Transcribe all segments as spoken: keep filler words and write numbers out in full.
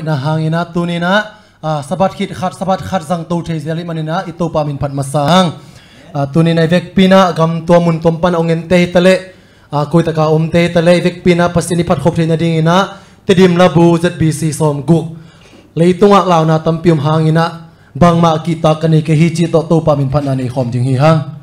Na hangin ah tuni-in ah, ah, Sabbath khit khat, Sabbath khat zangto thei zel ahih manin ah i Topa min phat masa hang. Ah, tuni-in ah i vekpi-in ah gam tuam mun tuam pan a hong ente hi ta leh, ah, koi tak a omte hi ta leh, i vekpi-in ah Pasian i phat khop theih nadingin ah Tedim Labu Z B C sawmguk, leitungah launa tampi om hangin ah bangmah kihtak ka nei kei hi cih tawh Topa min phatna nei khawm ding hi hang.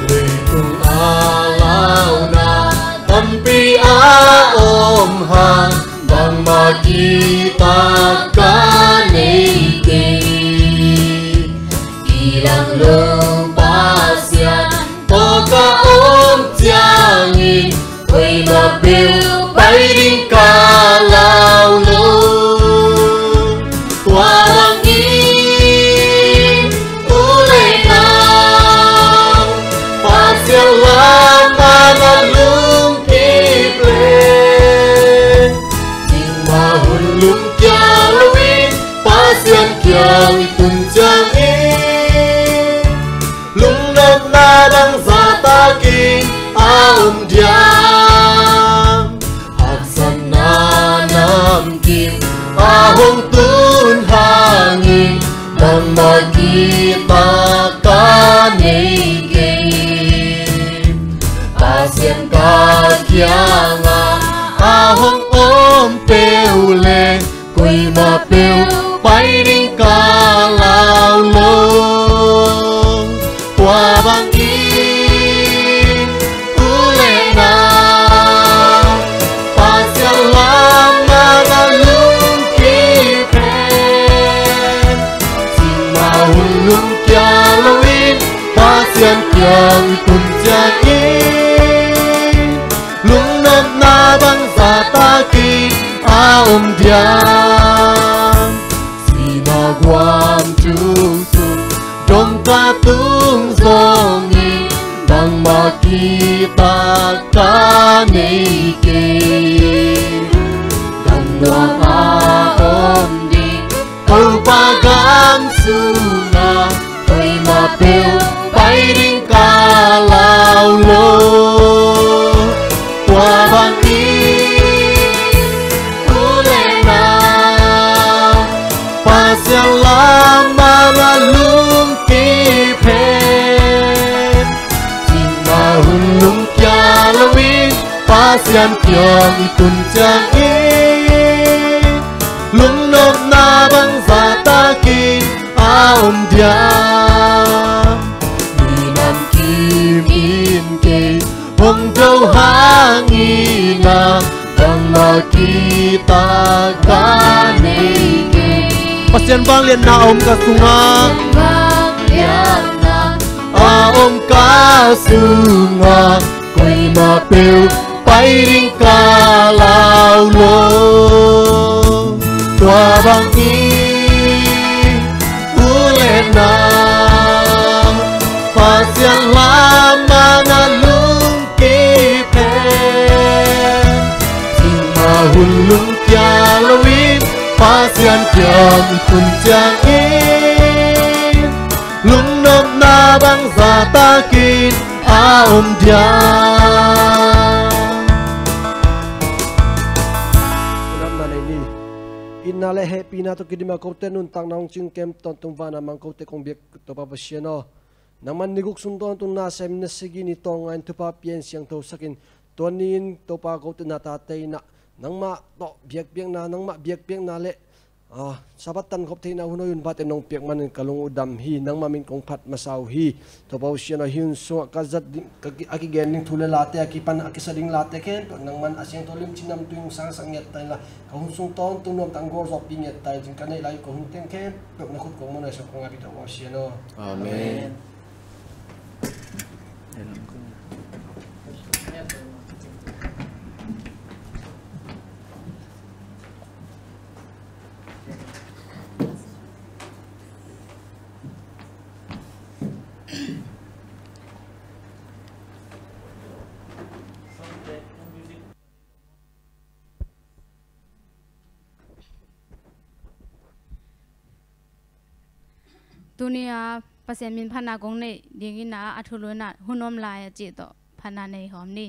Leitung a launa tampi a om hang, bangmah kihtak ka nei kei. Kilang lo Pasian tawh ka om ciangin, koimah peuh pai ding ka lau lo. Tua bangin u le nau, Pasian lamah na lungkip leh, cingmah hun lungkia loin Pasian kiang i tun ciangin, lungnopna bang zahtakin a om diam? Haksatna namkim a hong tun hangin, bangmah kihtak ka nei kei. Pasian ka kiangah a hong om peuh leh, koimah peuh pai ding ka lau lo. Tua bangin u le nau, Pasian lamah na lungkip leh, cingmah hun lungkia loin Pasian kiang i tun ciangin, lungnopna bang zahtakin a om diam? Sihna guam tung tung, dongka tung zongin, bangmah kihtak ka nei kei. Gam nuam a om ding Topa gam sungah, koimah peuh pai ding ka lau lo. Tua bangin u le nau, Pasian lamah na lungkip hen. Cingmah hun lungkia loin Pasian kiang i tun ciangin, lungnopna bang zahtakin a om diam? Minam kim in kei hong do hangin ah, bangmah kihtak ka nei kei. Pasian vangliatna a om ka sungah, vangliatna a om ka sungah, koimah peuh pai ding ka lau lo. Tua bangin u le nau, Pasian lamah na lungkip hen. Cingmah hun lungkia loin Pasian kiang i tun ciangin, lungnopna bang zahtakin a om diam? Itna le hehpihna tawh kidim a kote nuntakna hong cingkem tawntung vana mang kote kong biak Topa Pasian aw. Nangman ni guk sung tawntung na sem na sigi ni tawnga in thupha pia in siangthosak in, tua ni-in Topa kote na tate in ah nangmah tawh biakpiakna, nangmah biakpiakna le, ah, Sabbath tankhop theihna hun hoih hun pha teng nong piak manin ka lung uh dam hi. Nangmah min kong phat masa uh hi. Topa uh Pasian aw, hih hun sungah ka zat ding, ka ki-, a kigen ding thu le late, a kipan a kisa ding late khempeuh nangman a siangtho limci namtui hong sangsak ngiat ta inla, ka hun sung tawntung nuamtak hong gualzawhpih ngiat ta in, cin ka neih lai uh ka hun teng khempeuh na khut kong muanhuai sawm kong ngahpih Topa uh Pasian aw. Amen. Tuni-a Pasian min phatna kong neih dingin ah, a thulu in ah hun om lai a cih tawh phatna nei hawm ni.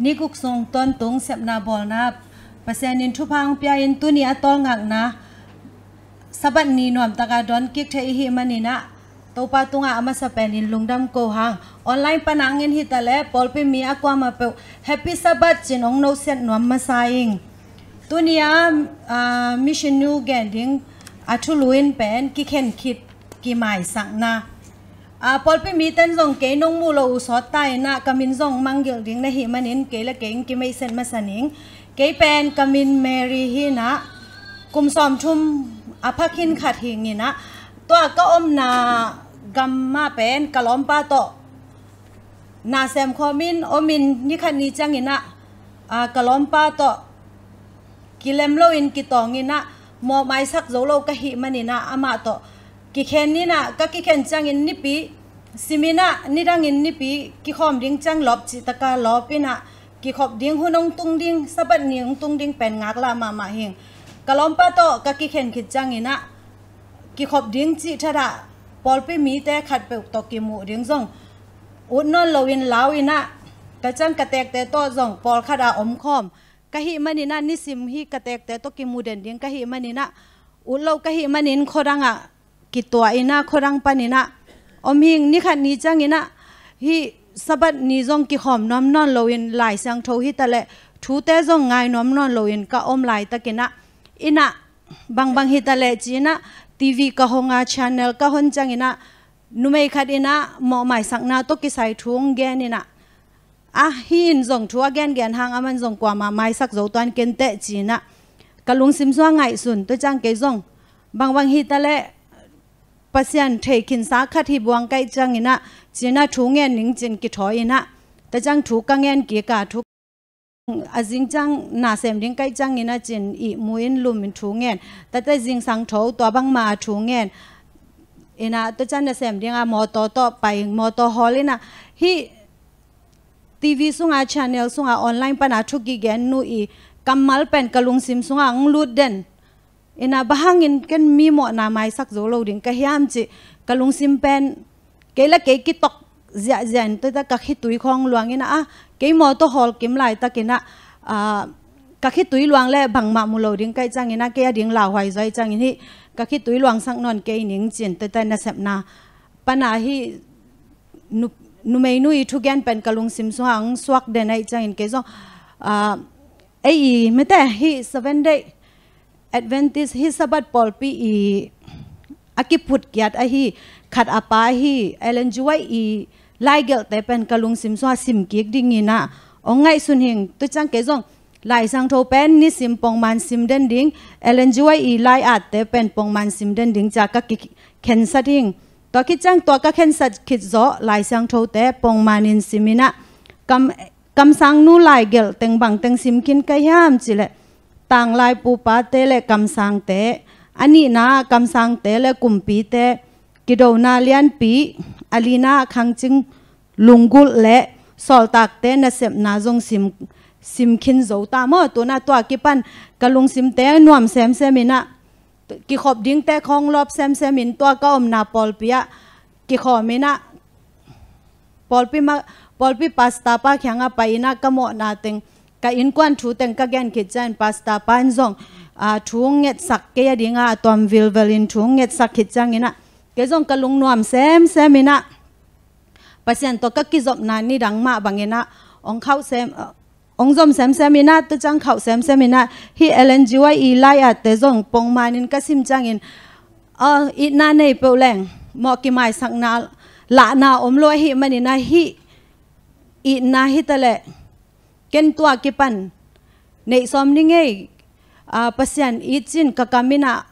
Ni guk sung tawntung sepna bawlna Pasian in thupha hong pia-in tuni a tawlngakna Sabbath ni nuamtaka dawn kik thei i hih maninah Topa tungah a masa penin lungdam ko hang. Online pana ngen hitaleh pawlpi mi a kuamah peuh Happy Sabbath cin hong nosiat nuam masa ing. Tuni a, ah, mission nu gen ding a thulu in pen kikhen khit kimaisakna. Ah, pawlpi miten zong kei nong muh loh uh sawt ta inah ka min zong manggilh ding na hih manin kei le kei in kimeihset masa ning. Kei pen ka min Mary hinah kum sawmthum a phakhin khat hing inah tua ka omna gam mah pen ka lawmpa tawh na sem khawmin omin nikhat ni cianginah, ah, ka lawmpa tawh kilem loin kitawng inah mawhmaisak zo lo ka hih maninah amah tawh kikhen inah ka kikhen ciangin nipi sim inah nidangin nipi kikhawm ding ciang lawp cihtaka lawp inah kikhop ding hun hong tung ding Sabbath ni hong tung ding pen ngaklah mahmah hing. Ka lawmpa tawh ka kikhen khit cianginah kikhop ding cih thadah pawlpi mite khat peuh tawh kimuh ding zong ut nawn loin lau inah ka ciang ka tekte tawh zong pawlkhat a omkhawm ka hih maninah nisim hi ka tekte tawh kimu den ding ka hih maninah ut lo ka hih manin khuadangah kituah inah khuadang paninah om hing. Nikhat ni cianginah hih Sabbath ni zong kikhawm nuam nawn loin Lai Siangtho hitaleh thute zong ngai nuam nawn loin ka om laitakinah inah bangbang hitaleh cinah TV ka honga channel ka hon cianginah numei khat inah mawhmaisakna tawh kisai thu hong gen inah a hi in zong thu a gengen hang aman zong kuamah maisak zo tuan kenteh cinah ka lungsim sua ngaihsun tua ciang kei zong bangbang hitaleh Pasian thei khinsa khat hi buang kaih cianginah cinah thu ngen ning cin kithawi inah tua ciang thu ka ngen kika thu a zing ciang na sem ding kaih cianginah cin ihmu in lum in thu ngen. Tate zingsang tho tua bangmah a thu ngen inah tua ciang na sem dinga mawtaw tawh pai mawtaw hawl inah hih TV sunga channel sunga online pana thu kigen nu i kammal pen ka lungsim sunga hong lut den inah bang hangin ken mi mawhna maisak zo lo ding ka hiam cih ka lungsim pen kei le kei kitok ziahziah in tuita ka khitui khawng luang inah a kei mawtaw hawl kim laitakinah, ah, ka khitui luang le bangmah mu lo ding kaih cianginah kei a ding lauhuai zuai ciangin hih ka khitui luangsak nawn kei ning cin tuita nasepna pana hih nu, numei nu i thugen pen ka lungsim sungah hong suak den aih ciangin kei zong, ah, ei i mete hih Seven Day Adventist hih Sabbath pawlpi i a kiphut kiat ahi khat a pa ahi Ellen G. White i laigelhte pen ka lungsim sungah sim kik dinginah hong ngaihsun hing. Tua ciang kei zong Lai Siangtho pen nisim pongman sim den ding, Ellen G. White i lai-atte pen pongman sim den ding cia ka kikhensat hing. Tua khit ciang tua ka khensat khit zawh Lai Siangthote pongmanin siminah kam, kamsangnu laigelh teng bangteng sim khin ka hiam cileh tanglai pupate le kamsangte, a nihna kamsangte le kumpite, kidona lianpi, a lina khangcing lunggulh le sawltakte nasepna zong sim, sim khin zo ta maw? Tuna tua kipan ka lungsimte nuam semseminah kikhop dingte khawng lawp semsemin tua ka omna pawlpi ah kikhawminah pawlpi ma, pawlpi pastor pa khiangah pai inah ka mawhna teng ka innkuan thu teng ka gen khit ciangin pastor pa in zong, ah, thu ngetsak kei a dinga a tuam vilvelin thu ngetsak khit cianginah kei zong ka lungnuam semseminah Pasian tawh ka kizopna nidang mah banginah hong khauh sem, hong zom semseminah tua ciang khauh semseminah hih Ellen G. White i lai-atte zong pongmanin ka sim ciangin, ah, itna nei peuh leng mawh kimaisakna lahna om lo ahi maninah hih itna hitaleh ken tua kipan neih sawm ni ngei, ah, Pasian it cin ka kaminah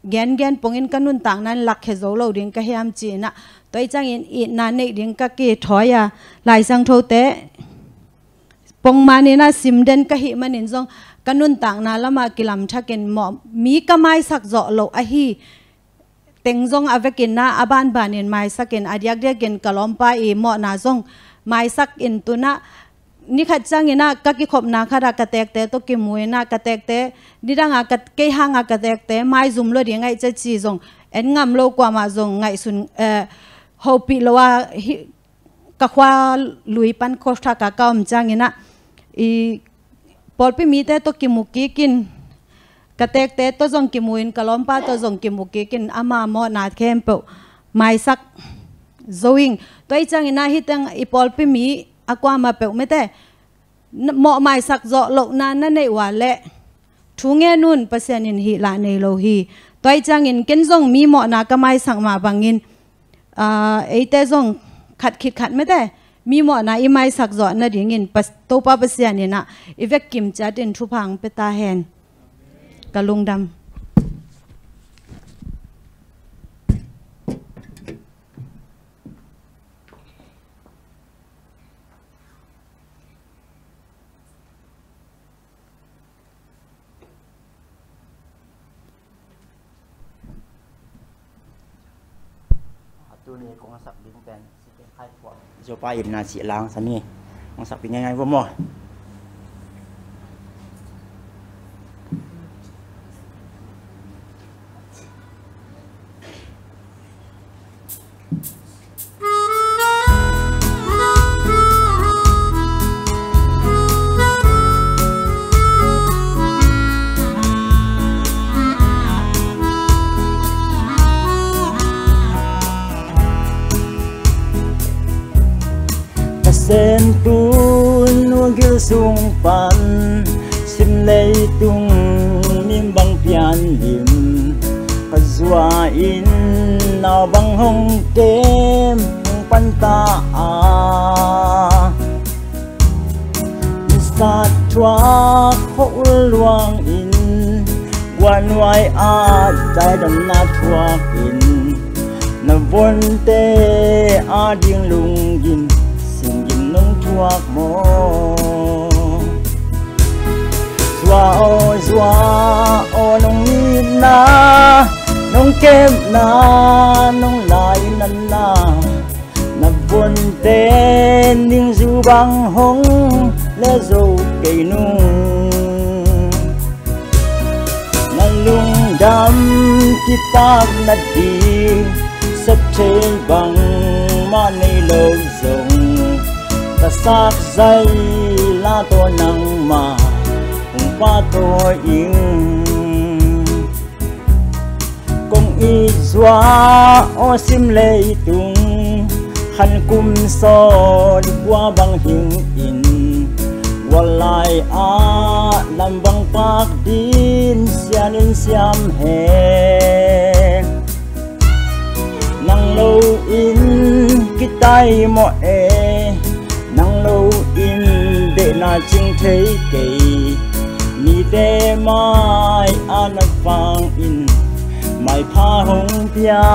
gengen pongin ka nuntakna in lakkhia zo lo ding ka hiam cinah tua i ciangin itna neih ding ka kithawi a Lai Siangthote pongmaninah sim den ka hih manin zong ka nuntakna lamah kilamthakin mawh mi ka maisak zawh loh ahi teng zong a vekinah a banbanin maisakin a diakdiakin ka lawmpa i mawhna zong maisakin tunah nikhat cianginah ka kikhopna khatah ka tekte tawh kimuinah ka tekte nidangah ka, kei hangah ka tekte maizum lo ding aih ciaci zong en ngam lo kuamah zong ngaihsun, eh, hopih lo a hi, ka khua lui pan khuathakah ka om cianginah i pawlpi mite tawh kimu kikin, ka tekte tawh zong kimu in, ka lawmpa tawh zong kimu kikin, ama mawhna khempeuh maisak zo ing. Tua hi ciangin ah hih teng i pawlpi mi a kuamah peuh mite, mawh maisak zawh lohna na neih uh leh thu ngen un, Pasian in hih lah nei lo hi. Tua hi ciangin ken zong mi mawhna ka maisak mah bangin, aa, eite zong khat khit khat mite mi mawhna i maisak zawh nadingin Pas-, Topa Pasian in ah i vekkim ciatin thupha hong pia ta hen. Ka lungdam. A tuni kong sak ding pen, Zopa itna cih lang sa ni. Kong sak ding ngaingai vo maw? Ka semtu nu gil sung pan, sim leitung mi bang pian lim, ka zua in nau bang hong kem hong pan ta a. Nisa thuak khol luang in, guanuai ah taidamna thuak in, na vonte ading lunggim singgim nong thuak maw? Zua aw, zua aw, nong itna, nong kepna, nong lainatna, na vonte ningzu bang hong le zo kei nung. Na lungdam kipak nading sep thei bangmah nei lo zong, ka sak zai la tawh nangmah hong pahtawi ing. Kong it zua aw, sim leitung khan kum sawm kua bang hing in, gual lai ah lam bang pak din sian in siam hen. Nang lo in kitai mawh e, nang lo in dehna cing thei kei. Mite mai ah na vang in maipha hong pia.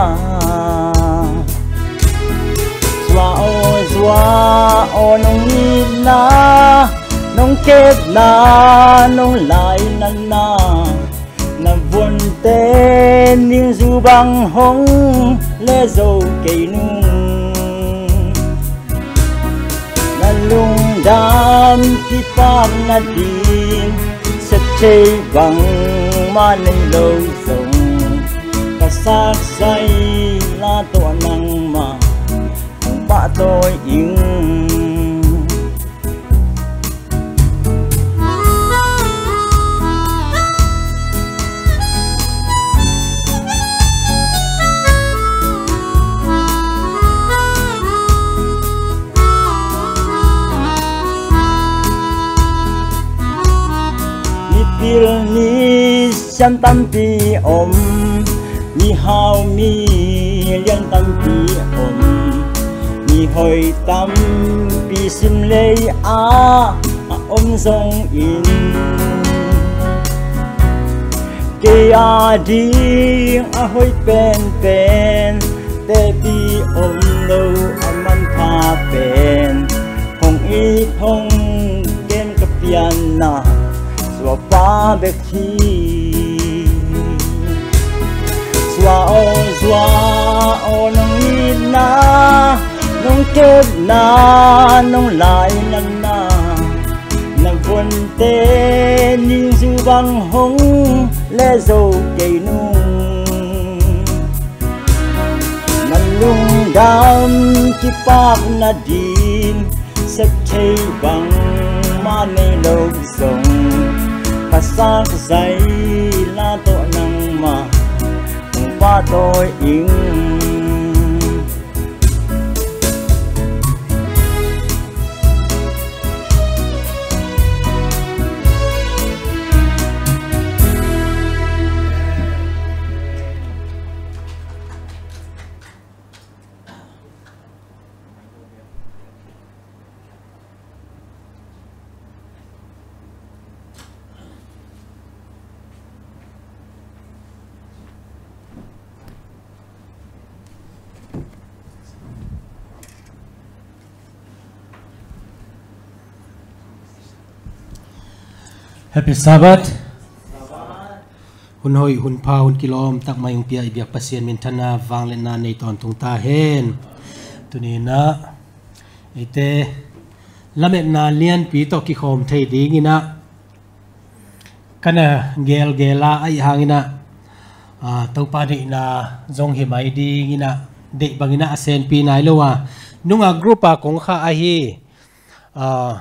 Zua aw, zua aw, nong itna, nong kepna, nong lainatna, na vonte ningzu bang hong le zo kei nung. Na lungdam kipak nading sep thei bangmah nei lo zong, ka sak zai la tawh nangmah hong pahtawi ing. Mipil misiam tampi om, mihau milian tampi om, mihoi tampi sim lei ah a om zongin, kei ading a hoih penpen, tepi om lo a manpha pen, hong it hong kem ka pianna zuapa bek hi. Zua aw, zua aw, nong itna, nong kepna, nong lainatna, na vonte ningzu bang hong le zo kei nung. Na lungdam kipak nading sep thei bangmah Pa nei lo zong, ka sang ka zai la tawh nangmah hong pahtawi ing. Happy Sabbath. Hun hoih, hun pha, hun kilawm tak mai hong pia i biak Pasian minthanna, vangliatna nei tawntung ta hen. Tuni-in ah eite lametna lianpi tawh kikhawm thei dingin ah ka na gelgel a, ahih hangin ah, aa, Topa deihna zong hi mai dingin ah, deih bangin ah a senpi nai lo a, nunga group a kong khah ahi, aa,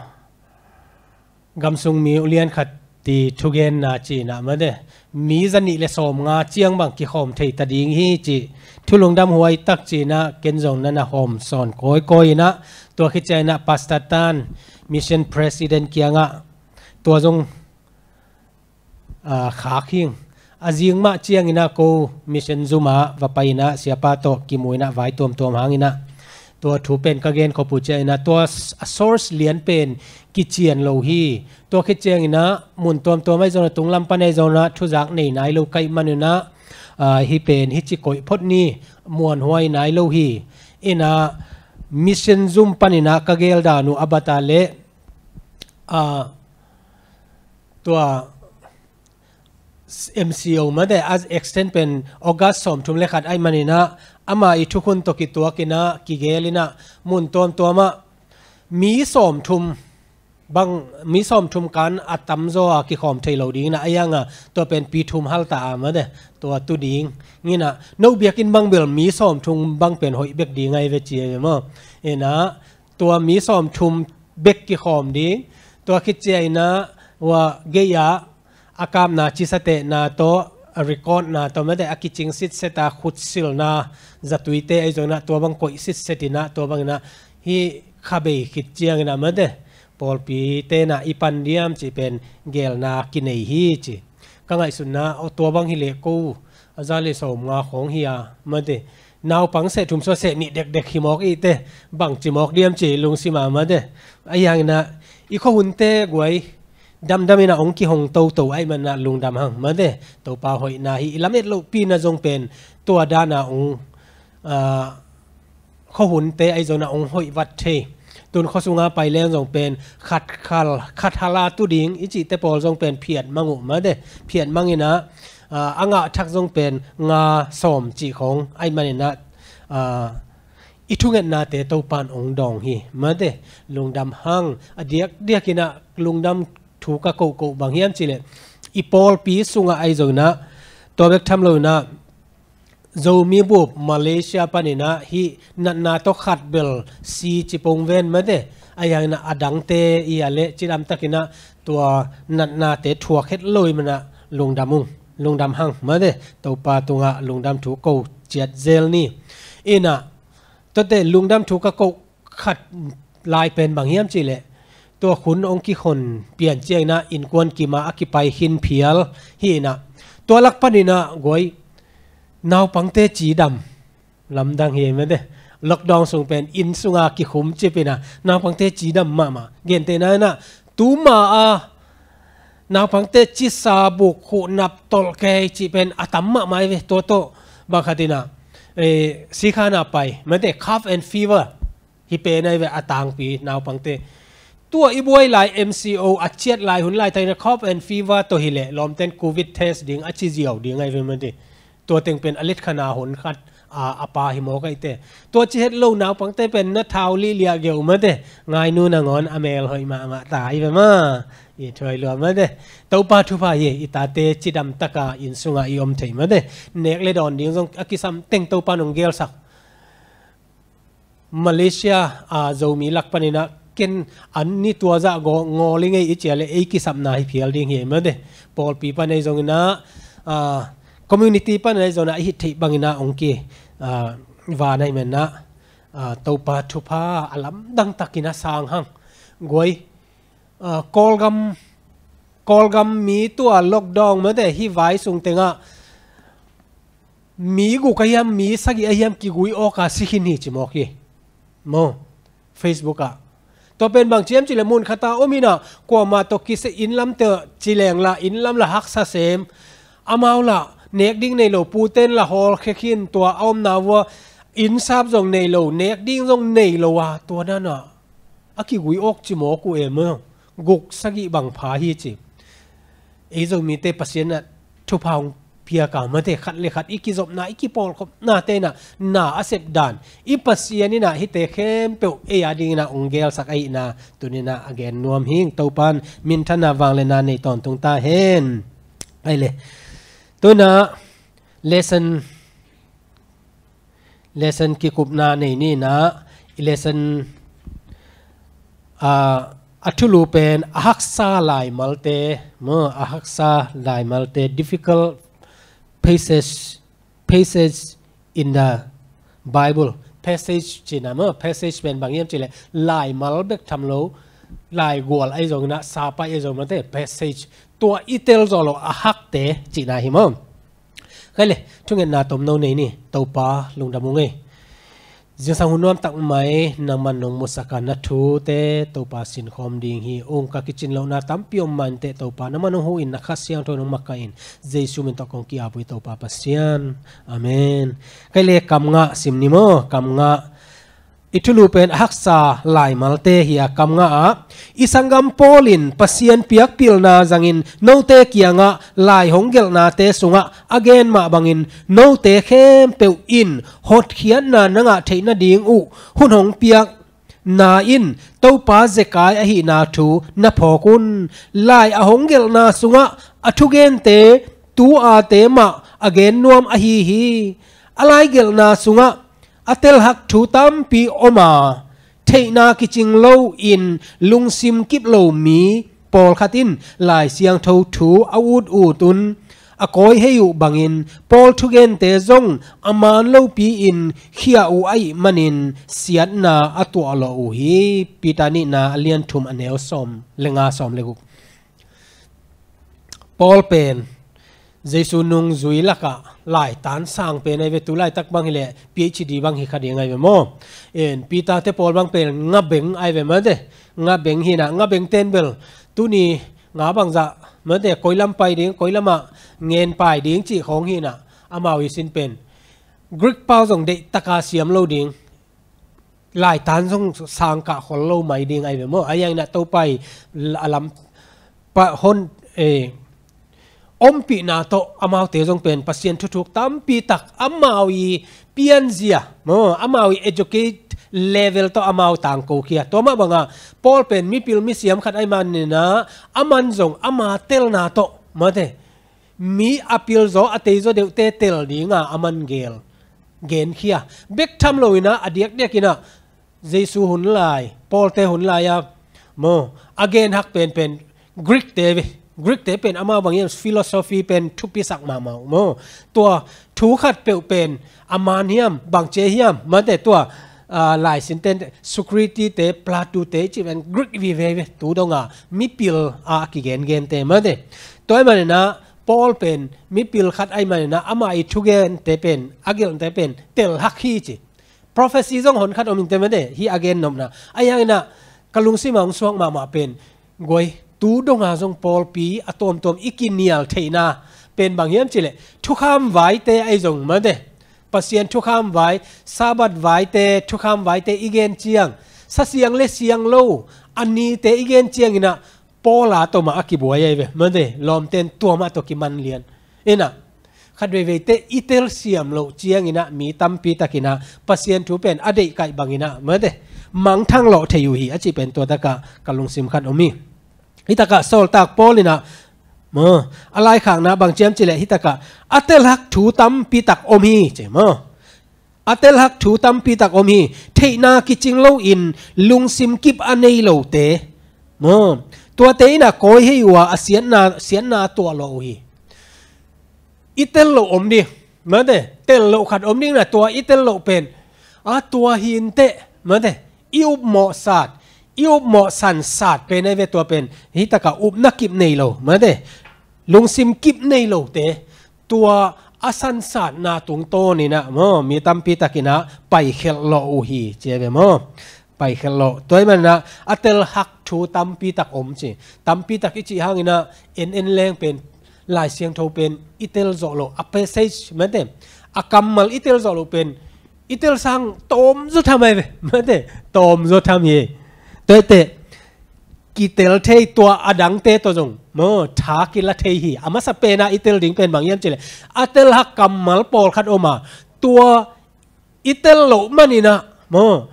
gamsung mi ulian khat ii thugenna ci-in ah mate, mi zanih le sawmnga ciang bang kikhawm thei ta ding hi ci, thu lungdam huai tak ci-in ah ken zong na na hawm sawn kawikawi in ah, tua khit ciangin ah Pastor Tan, Mission President kiangah tua zong, aa, khak hing. A zing mah ciangin ah ko mission zum ah va pai in ah, siapa tawh kimu in ah, vai tuamtuam hangin ah, tua thu pen ka gen khop uh ciangin ah, tua s-, a source lian pen kician lo hi. Tua khit ciangin ah mun tuamtuam ahi zongin ah, tunglam pan ahi zongin ah, thuzak nei nai lo ka hih manin ah, aa, hih pen hici koih phot ni, muanhuai nai lo hi. In ah mission zum panin ah ka gel dan uh a bat a leh, aa, tua M C O mate, a extend pen August sawmthum le khat ahih manin ah, ama ii thukhun tawh kituakin ah, kigelin ah, mun tuamtuam ah mi sawmthum bang, mi sawmthum kan a tamzaw a kikhawm thei lo dingin ah, a yang a tua pen pi thum hal ta a mate, tua tu dingin ah, no biakinn bang bel mi sawmthum bang pen hoih bek ding ahi ve ci ahi ve maw. In ah tua mi sawmthum bek kikhawm ding. Tua khit ciangin ah, ua gei ah a kapna cisatehna tawh, a recordna tawh mate, a kicing sitset a, khutsilna, zatuite ahi zongin ah tua bang koih sitset in ah, tua bangin ah hih kha bei khit ciangin ah mate, pawlpite in ah i pan diam cih pen gelna kinei hi ci. Ka ngaihsutna, aw, tua bang hi leh ko a za le sawmnga khawng hi a mate, naupang seh thum sua seh nih dekdek hi mawk i te, bangci mawk diam ci lungsim a mate. Ahih hangin ah i khuahunte guai damdam in ah hong kihong toto ahih manin ah lungdam hang mate. Topa hoihna hi, i lamet lohpi in ah zong pen tua dan a hong, aa, khuahunte ahi zongin ah hong hoih vat thei. Tun khua sunga pai leng zong pen khat hal, khat hal a tu ding i cihte pawl zong pen phiat mang uh mate. Phiat mang in ah, aa, a ngah thak zong pen nga sawm cih khawng ahih manin ah, aa, i thungetnate Topa in hong dawng hi mate. Lungdam hang, a diakdiak in ah lungdam thu ka kohkoh bang hiam cih leh, i pawlpi sungah ahi zongin ah, tua bek tham loin ah, Zomi bup Malaysia panin ah hih natna tawh khat bel si ci pong ven mate. Ahih hangin ah a dangte i a leh cidam takin ah tua natnate thuak het lo ahih manin ah lungdam ung, lungdam hang mate. Topa tungah lungdam thu ko ciat zel ni. In ah tuate lungdam thu ka koh khat lai pen bang hiam cih leh, tua khun hong kikhon pian ciangin ah innkuan kim ah a kipai khin phial hi in ah, tua lak panin ah guai, naupangte cidam lamdang hi mate. Lockdown sung pen inn sunga kikhum cip in ah naupangte cidam mahmah. Gentehna in ah, tuma a naupangte cisa, buk, khuh, nap, tolh kei cih pen a tam mahmah hi ve. Tua tawh bang khat in ah, eh, sikhan a pai mate, cough and fever hi pen ahi ve, a tangpi naupangte. Tua i buai lai M C O a ciat lai hun laitak in ah cough and fever tawh hi leh lawmten covid test ding a ci ziau ding ahi ve mate. Tua teng pen a letkhan a hun khat a, a pa hi mawk ahih teh. Tua ci het lo naupangte pen na thau lihliah geuh mate. Ngainu nangawn a mel hoih mahmah ta hi ve maw. I thuai lua mate. Topa thupha hi, i tate cidam taka inn sungah i om thei mate. Nek le dawn ding zong a kisam teng Topa in hong gelsak. Malaysia a Zomi lak panin ah ken an ni tua zah go ngol i ngei i cia le ei kisapna hi phial ding hi ei mate. Pawlpi pan ei zong inah, ah, community pan ei zong inah i hih theih bang inah ong ki, ah, van ei menah, ah, Topa thupha a lamdang takin a sang hang. Guai, ah, Kawlgam, Kawlgam mi tua lockdown mate hi vai sung tengah mi guk a hiam, mi sagih a hiam kigui awka si khin hi ci mawk hi. Maw, Facebook ah. Tua pen bang ciam cileh mun khata om inah, kuamah tawh kisia inn lam teh ci leng lah, inn lam lah haksa sem. Amau lah nek ding nei lo, puten lah hawlkhia khin, tua a omna vua inn sap zong nei lo, nek ding zong nei lo a, tua nanah a kigui awk ci mawk uh em maw. Guk sagih bang pha hi ci. Ei Zomite Pasian inah thupha hong piak a mate, khat le khat i kizopna, i kipawlkhopnate inah na a sep dan, i Pasian inah hihte khempeuh ei a ding inah hong gelsak ahihna tuni inah a gen nuam hing. Topan minthanna vangliatna nei tawntung ta hen. Ai le, tu inah lesson lesson kikupna nei ni inah, i lesson, ah, a thulu pen a haksa laimalte maw, a haksa laimalte, difficult passage, passage in the Bible. Passage cina maw, passage pen bang hiam cileh laimal bek tham lo, laigual ei zong inah, sapai ei zong mate, passage, tua i tel zawh lo a hakte cina hi maw. Kei le, thungetna tomno nei ni. Topa lungdam ung ei. Zingsang hun nuamtak mai nangman nong musak a, na thute Topa sinkhawm ding hi ung. Ka kicin lohna tampi om mah inteh Topa, nangman hong huh in, na Kha Siangtho in hong makaih in. Jesu min tawh kong ki-ap uh hi Topa Pasian. Amen. Kei le, kam ngah sim ni maw, kam ngah. I thulu pen a haksa laimalte hi a, kam ngah ah, i sanggam Paul in Pasian piakpilna zangin note kiangah lai hong gelhnate sungah a gen mah bangin, note khempeuh in hotkhiatna na ngah theih nading uh hun hong piakna in Topa zekai ahihna thu na phawk un. Lai a hong gelhna sungah a thugente tu-ate mah a gen nuam ahi hi. A lai gelhna sungah a telhak thu tampi om a, theihna kicing loin lungsim kip lo mi pawlkhat in Lai Siangtho thu a ut ut un a kawi hei uh bangin, Paul thugente zong a man lopi-in khia uh ahih manin siatna a tuah lawh uh hi. Peter nihna a lian thum a neu sawm le nga, sawm le guk. Paul pen Jesu nungzui lakah laitan sang pen ai ve, tu laitak bang hileh P H D bang hi kha ding ai ve maw. En, Peter te Paul bang pen ngabeng ai ve mate. Ngabeng hinah, ngabeng ten bel tuni nga bangzah mate, koilam pai ding, koilamah ngen pai ding cih khawng hinah, amau i sin pen Greek pau zong deihtaka siam lo ding, laitan zong sangkah khol lo mai ding ai ve maw. Ai ang inah Topa i a lam pa hon, eh, ompihna tawh amaute zong pen Pasian thuthuk tampi tak amau i pianzia maw, amau i educate level tawh amau tangko khia. Tua mah banga Paul pen mipil misiam khat ai maninah, aman zong ama telna tawh mate, mi a pilzaw a teizaw deuhte tel dinga aman gel, genkhia. Bek tham loinah a diakdiakinah Jesu hun lai, Paul te hun lai-a maw, a genhak penpen Greek te ve. Greek te pen amau bang hiam, philosophy pen thupisak mahmah uh maw. Tua thu khat peuh pen a man hiam, bangcia hiam mate, tua, ah, laisinten Socrates te, Plato te cih pen Greek vive ve, tu donga mipil a kigengen te mate. Tua ai maninah Paul pen mipil khat ai maninah ama i thugente pen, a gelhte pen telhak hi ci. Prophecy zong hon khat om inte mate, hi a gen nopna. Ai ang inah ka lungsim a hong suak mahmah pen, guai, tu donga zong pawlpi a tuamtuam i kinial theihna pen bang hiam cileh thukham vaite ai zong mate, Pasian thukham vai, Sabbath vaite, thukham vaite i gen ciang, sa siang le siang lo a nite i gen cianginah Paul a tawh mah a kibuai ai ve mate, lawmten tua mah tawh kiman lian. Inah khat veiveite i telsiam loh cianginah mi tampi takinah Pasian thu pen a deihkaih banginah mate, mangthang lawh thei uh hi a cih pen tua takah ka lungsim khat om hi. Hi takah sawltak Paul inah maw, a laikhakna bang ciam cileh hi takah a telhak thu tampi tak om hi ci maw. A telhak thu tampi tak om hi. Theihna kicing lo in lungsim kip a nei lote, maw, tuate in a kawi hei uh a, a siatna, siatna tuah lawh uh hi. I tel loh om ding, mate, tel loh khat om ding na, tua i tel loh pen, a, tua hi inteh, mate, i upmawhsat, i upmawh sansat pen ahi ve tua pen, hi taka upna kip nei lo, mate, lungsim kip nei lote, tua a sansatna tungtawn in a, maw, mi tampi tak in a paikhelh lawh uh hi, ci ahi ve maw. Paikhelh lawh. Tua ahih manin a, a telhak thu tampi tak om ci. Tampi tak i cih hangin a, en en leng pen Lai Siangtho pen i tel zawh loh, a passage, mate, a kammal i tel zawh loh pen i tel sang tawm zaw tham ahi ve, mate, tawm zaw tham hi. Tua ahih teh kitel thei tua a dangte tawh zong, maw, tha kila thei hi. A masa pen a i tel ding pen bang hiam cih leh, a telhak kammal pawlkhat om a, tua i tel loh manin a, maw,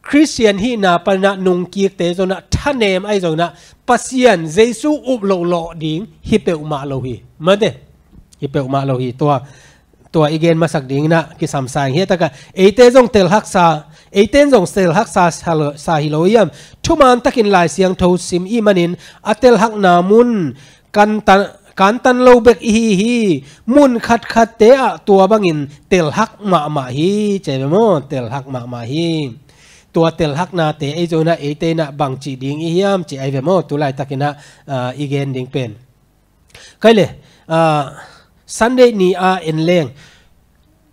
Khristian hihna panin a nungkikte zong in a, thanem ahi zong in a, Pasian Jesu up loh lawh ding hi peuhmah lo hi, mate, hi peuhmah lo hi. Tua, tua i gen masak ding in a kisam sa ing. Hi taka eite zong telhaksa, eite in zong telhaksa sa lo, sa hi lo hiam? Thuman takin Lai Siangtho sim i hih manin a telhakna mun kantan, kantan lo bek i hi hi. Mun khatkhatte ah tua bangin telhak mahmah hi, ci ahi ve maw, telhak mahmah hi. Tua telhaknate ei zong in a eite in a bang cih ding i hiam cih ahi ve maw, tu laitakin a, ah, i gen ding pen. Kei le, ah, Sunday ni a en leng,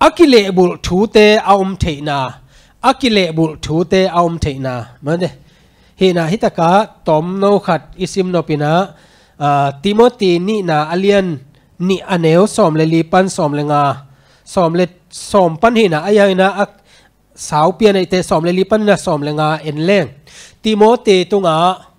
a kilehbulh thute a om theihna, a kilehbulh thute a om theihna, mate. Hi in a, hi taka tomno khat i sim nop in a, ah, Timothy nihna a lian nih a neu sawm le li pan sawm le nga, sawm le, sawm pan hi in a, ahi hangin a, a sau pian ahih teh sawm le li pan in a sawm le nga en leng. Timothy tungah,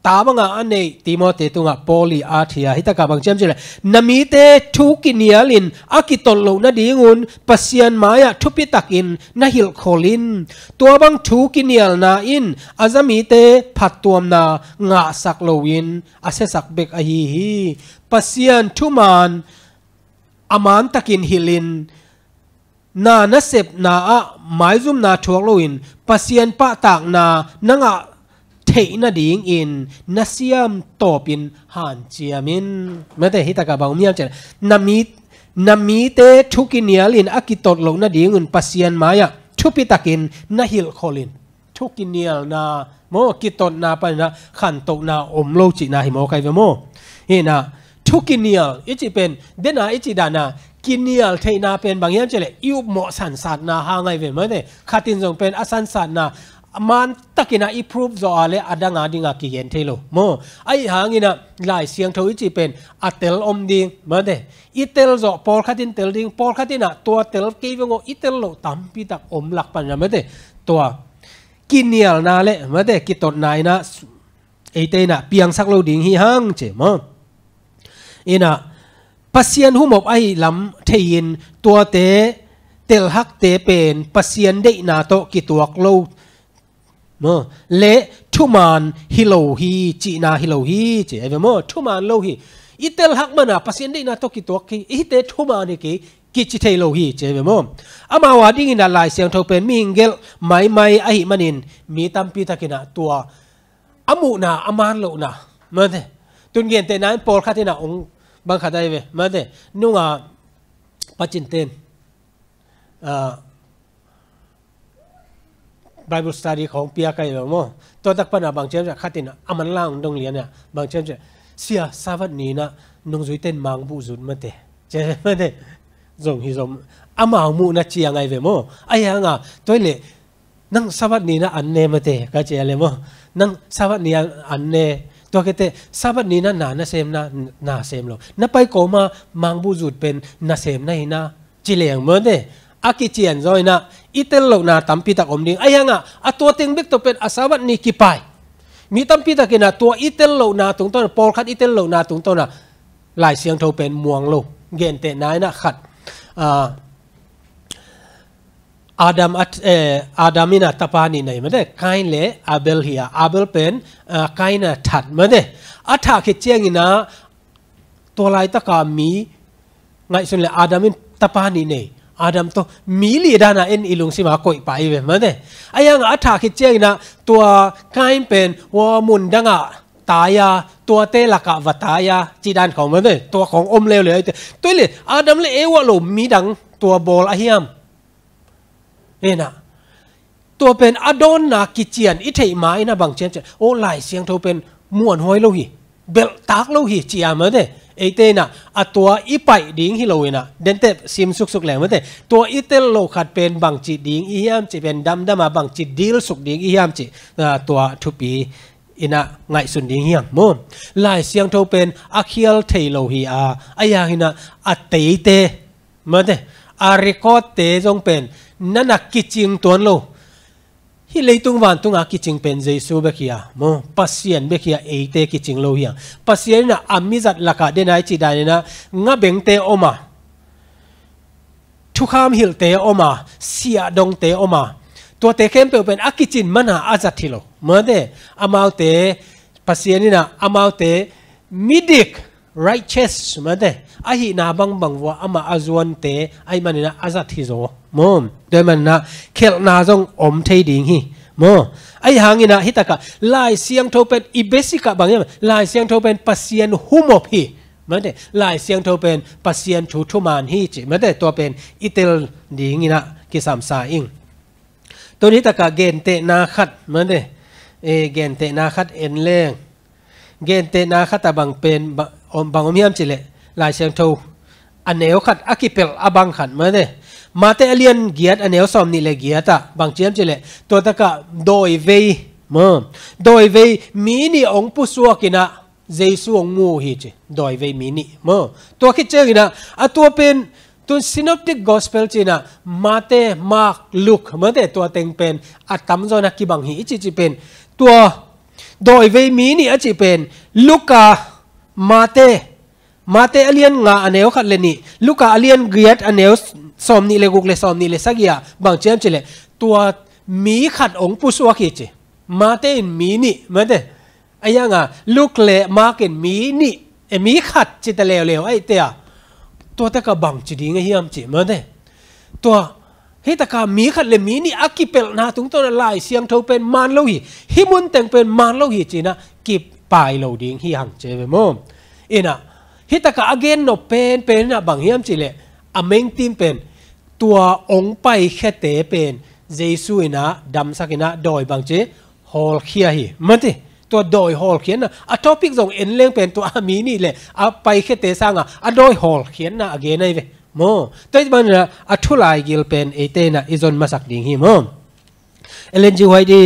ta banga a neih Timothy tungah Paul in a thia, hi taka bang ci hiam cih leh, na mite thu kinial in a kitot loh nadingun Pasian mai-ah thupi takin na hilhkhol in. Tua bang thu kinialna in a za mite phattuamna ngahsak loin a siasak bek ahi hi. Pasian thuman a man takin hilh in, na nasepna ah maizumna thuak loin Pasian pahtakna na ngah theih nadingin na siam tawpin hanciam in. Mate, hi taka bang om hiam cih leh, na mi, na mite thu kinial in a kitot loh nadingun Pasian mai-ah thupi takin na hilhkhol in. Thu kinialna, maw, kitotna panin a khantohna om lo cihna hi maw, kei ve maw. Hi in a, thu kinial i cih pen, den a i cih dan a, kinial theihna pen bang hiam cih leh, i upmawh sansatna hang ahi ve, mate. Khat in zong pen a sansatna man takin a i prove zawh a leh a dang a ding a kigen thei lo, maw. Ahi hangin a, Lai Siangtho i cih pen a tel om ding, mate. I tel zawh, pawlkhat in tel ding, pawlkhat in a tua tel kei veng aw, i tel loh tampi tak om lak panin a, mate. Tua kinialna le, mate, kitotna in a, eite in a piangsak lo ding hi hang, ci maw. In a, Pasian humop ahih lam thei-in tuate, telhakte pen Pasian deihna tawh kituak lo, maw, le thuman hi lo hi, cihna hi lo hi, ci ahi ve maw. Thuman lo hi. I telhak man a Pasian deihna tawh kituak hi, i hite thuman hi kei, kici thei lo hi, ci ahi ve maw. Amau a dingin a Lai Siangtho pen mihing gelh maimai ahih manin mi tampi takin a tua a muhna, a man lohna, mate. Tun gentehna in pawlkhat in a ong bang khat ahi ve, mate. Nunga pacin ten, ah, Bible study khawng piak ahi ve maw. Tua tak pan a bang ci hiam cih leh, khat in a man lang dong lian a bang ci hiam cih leh, sia, Sabbath ni in a nungzuite in mangbuh zut, mate, ci, mate. Zong hi zong, amau muhna ciang ahi ve maw. Ahi hang a, tua hi leh, nang Sabbath ni in a an ne, mate, ka ci a leh maw. Nang Sabbath ni in a an ne. Tua khit teh Sabbath ni in a na nasem na, na sem lo. Na pai kawm a mangbuh zut pen nasem na hi na, ci leng, mate. A kician zaw in a, i tel lohna tampi tak om ding. Ahi hang a, a tua teng bek tawh pen a Sabbath ni kipai. Mi tampi takin a tua i tel lohna tungtawn a, pawlkhat i tel lohna tungtawn a, Lai Siangtho pen muang lo. Gentehna in a khat, ah, Adam a, eh, Adam in a tapa nih nei, mate, Kain le Abel hi a, Abel pen, ah, Kain a that, mate. A thah khit ciangin a, tua laitaka mi ngaihsun le Adam in tapa nih nei. Adam tawh mi li dana en i lungsim a koih pah i ve mate. A yang a thah khit ciangin ah tua Kain pen hua mun dangah tai a, tuate lakah va tai a, ci dan khawng mate. Tua khawng om leuleu ahi te. Tua le Adam le Eva lo midang tua bawl a hiam? Ena. Tua pen a dawnna kician i theih ma ina bang cian cian. O Lai Siangtho pen muanhuai lo hi. Belhtak lo hi ci a mate. Eite ina a tua i paih ding hi lo ina. Dentep sim suksuk leng mate. Tua i tel lo khat pen bangci ding i hiam ci pen damdama bangci dil suk ding i hiam ci. Ah, tua thupi ina ngaihsun ding hiam. Maw. Lai Siangtho pen a khial thei lo hi a. A yang ina a teite. Mate, a record te zong pen, nana kicing tuan lo. Hih leitung vantunga kicing pen Jesu bek hi a, maw, Pasian bek hi a, eite kicing lo hi a. Pasian ina a mizat lakah denai ci dan ina, ngabengte om a. Thukham hilhte om a, siahdongte om a. Tuate khempeuh pen a kicin mana a zat hi lo. Mate, amaute, Pasian ina, amaute, midik, righteous, mate. Ahihna bangbang vua amah a zuante, ahih manina a zat hi zaw. Maw. Tua ahih manina khelhna zong om thei ding hi. Maw. Ahi hangina hitaka Lai Siangtho pen i basic ah bang hiam? Lai Siangtho pen Pasian humop hi. Mate. Lai Siangtho pen Pasian thu thuman hi ci. Mate. Tua pen i tel dingina kisamsa ing. Tun hitaka gentehna khat, mate. E, gentehna khat en leng. Gentehna khat a bang pen, ba-, om, bang om hiam cileh, Lai Siangtho a neu khat, a kipelh a bang khat, mate. Mate a lian giat a neu sawm nih le giat ah, bang ci hiam cileh, tua takah dawivei, maw. Dawivei mi nih ong pusuak inah, Jesu ong mu uh hi ci, dawivei mi nih, maw. Tua khit cianginah, a tua pen, tun Synoptic Gospel cinah, Mate, Mark, Luke, mate tua teng pen, a tamzaw na kibang hi, i ci ci pen, tua dawivei mi nih a ci pen, Luka, Mate, Mate a lian nga a neu khat le nih, Luka a lian giat a neu sawm nih le guk le sawm nih le sagih ah, bang ci hiam cileh, tua mi khat ong pusuak hi ci, Mate in mi nih, mate, a yanga, Luke le Mark in mi nih, e mi khat cita leuleu aihte a. Tua takah bang ci ding a hiam ci, mate. Tua, hitaka mi khat le mi nih a kipelhna tungtawn a Lai Siangtho pen man lo hi. Hih mun teng pen man lo hi cinah kipai lo ding hi hang ci ve maw. Inah, hitaka a gen nop pen, pen inah bang hiam cileh, a mengtim pen, tua ong paikhiate pen, Jesu inah, damsak inah, dawi bang ci, hawlkhia hi, mate. Tua dawi hawlkhiatna, a topic zong en leng pen tua a mi nih le a paikhiate sanga a dawi hawlkhiatna a gen ahi ve. Maw, tua hi banah a thu laigil pen eite inah i zon masak ding hi maw. Ellen G. White i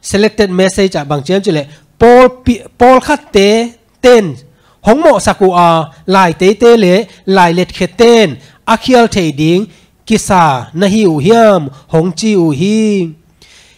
selected message ah bang ci hiam cileh, pawl pi-, pawlkhatte ten hong mawhsak uh a, laiteite le lailetkhia ten a khial thei ding kisa na hi uh hiam, hong ci uh hi.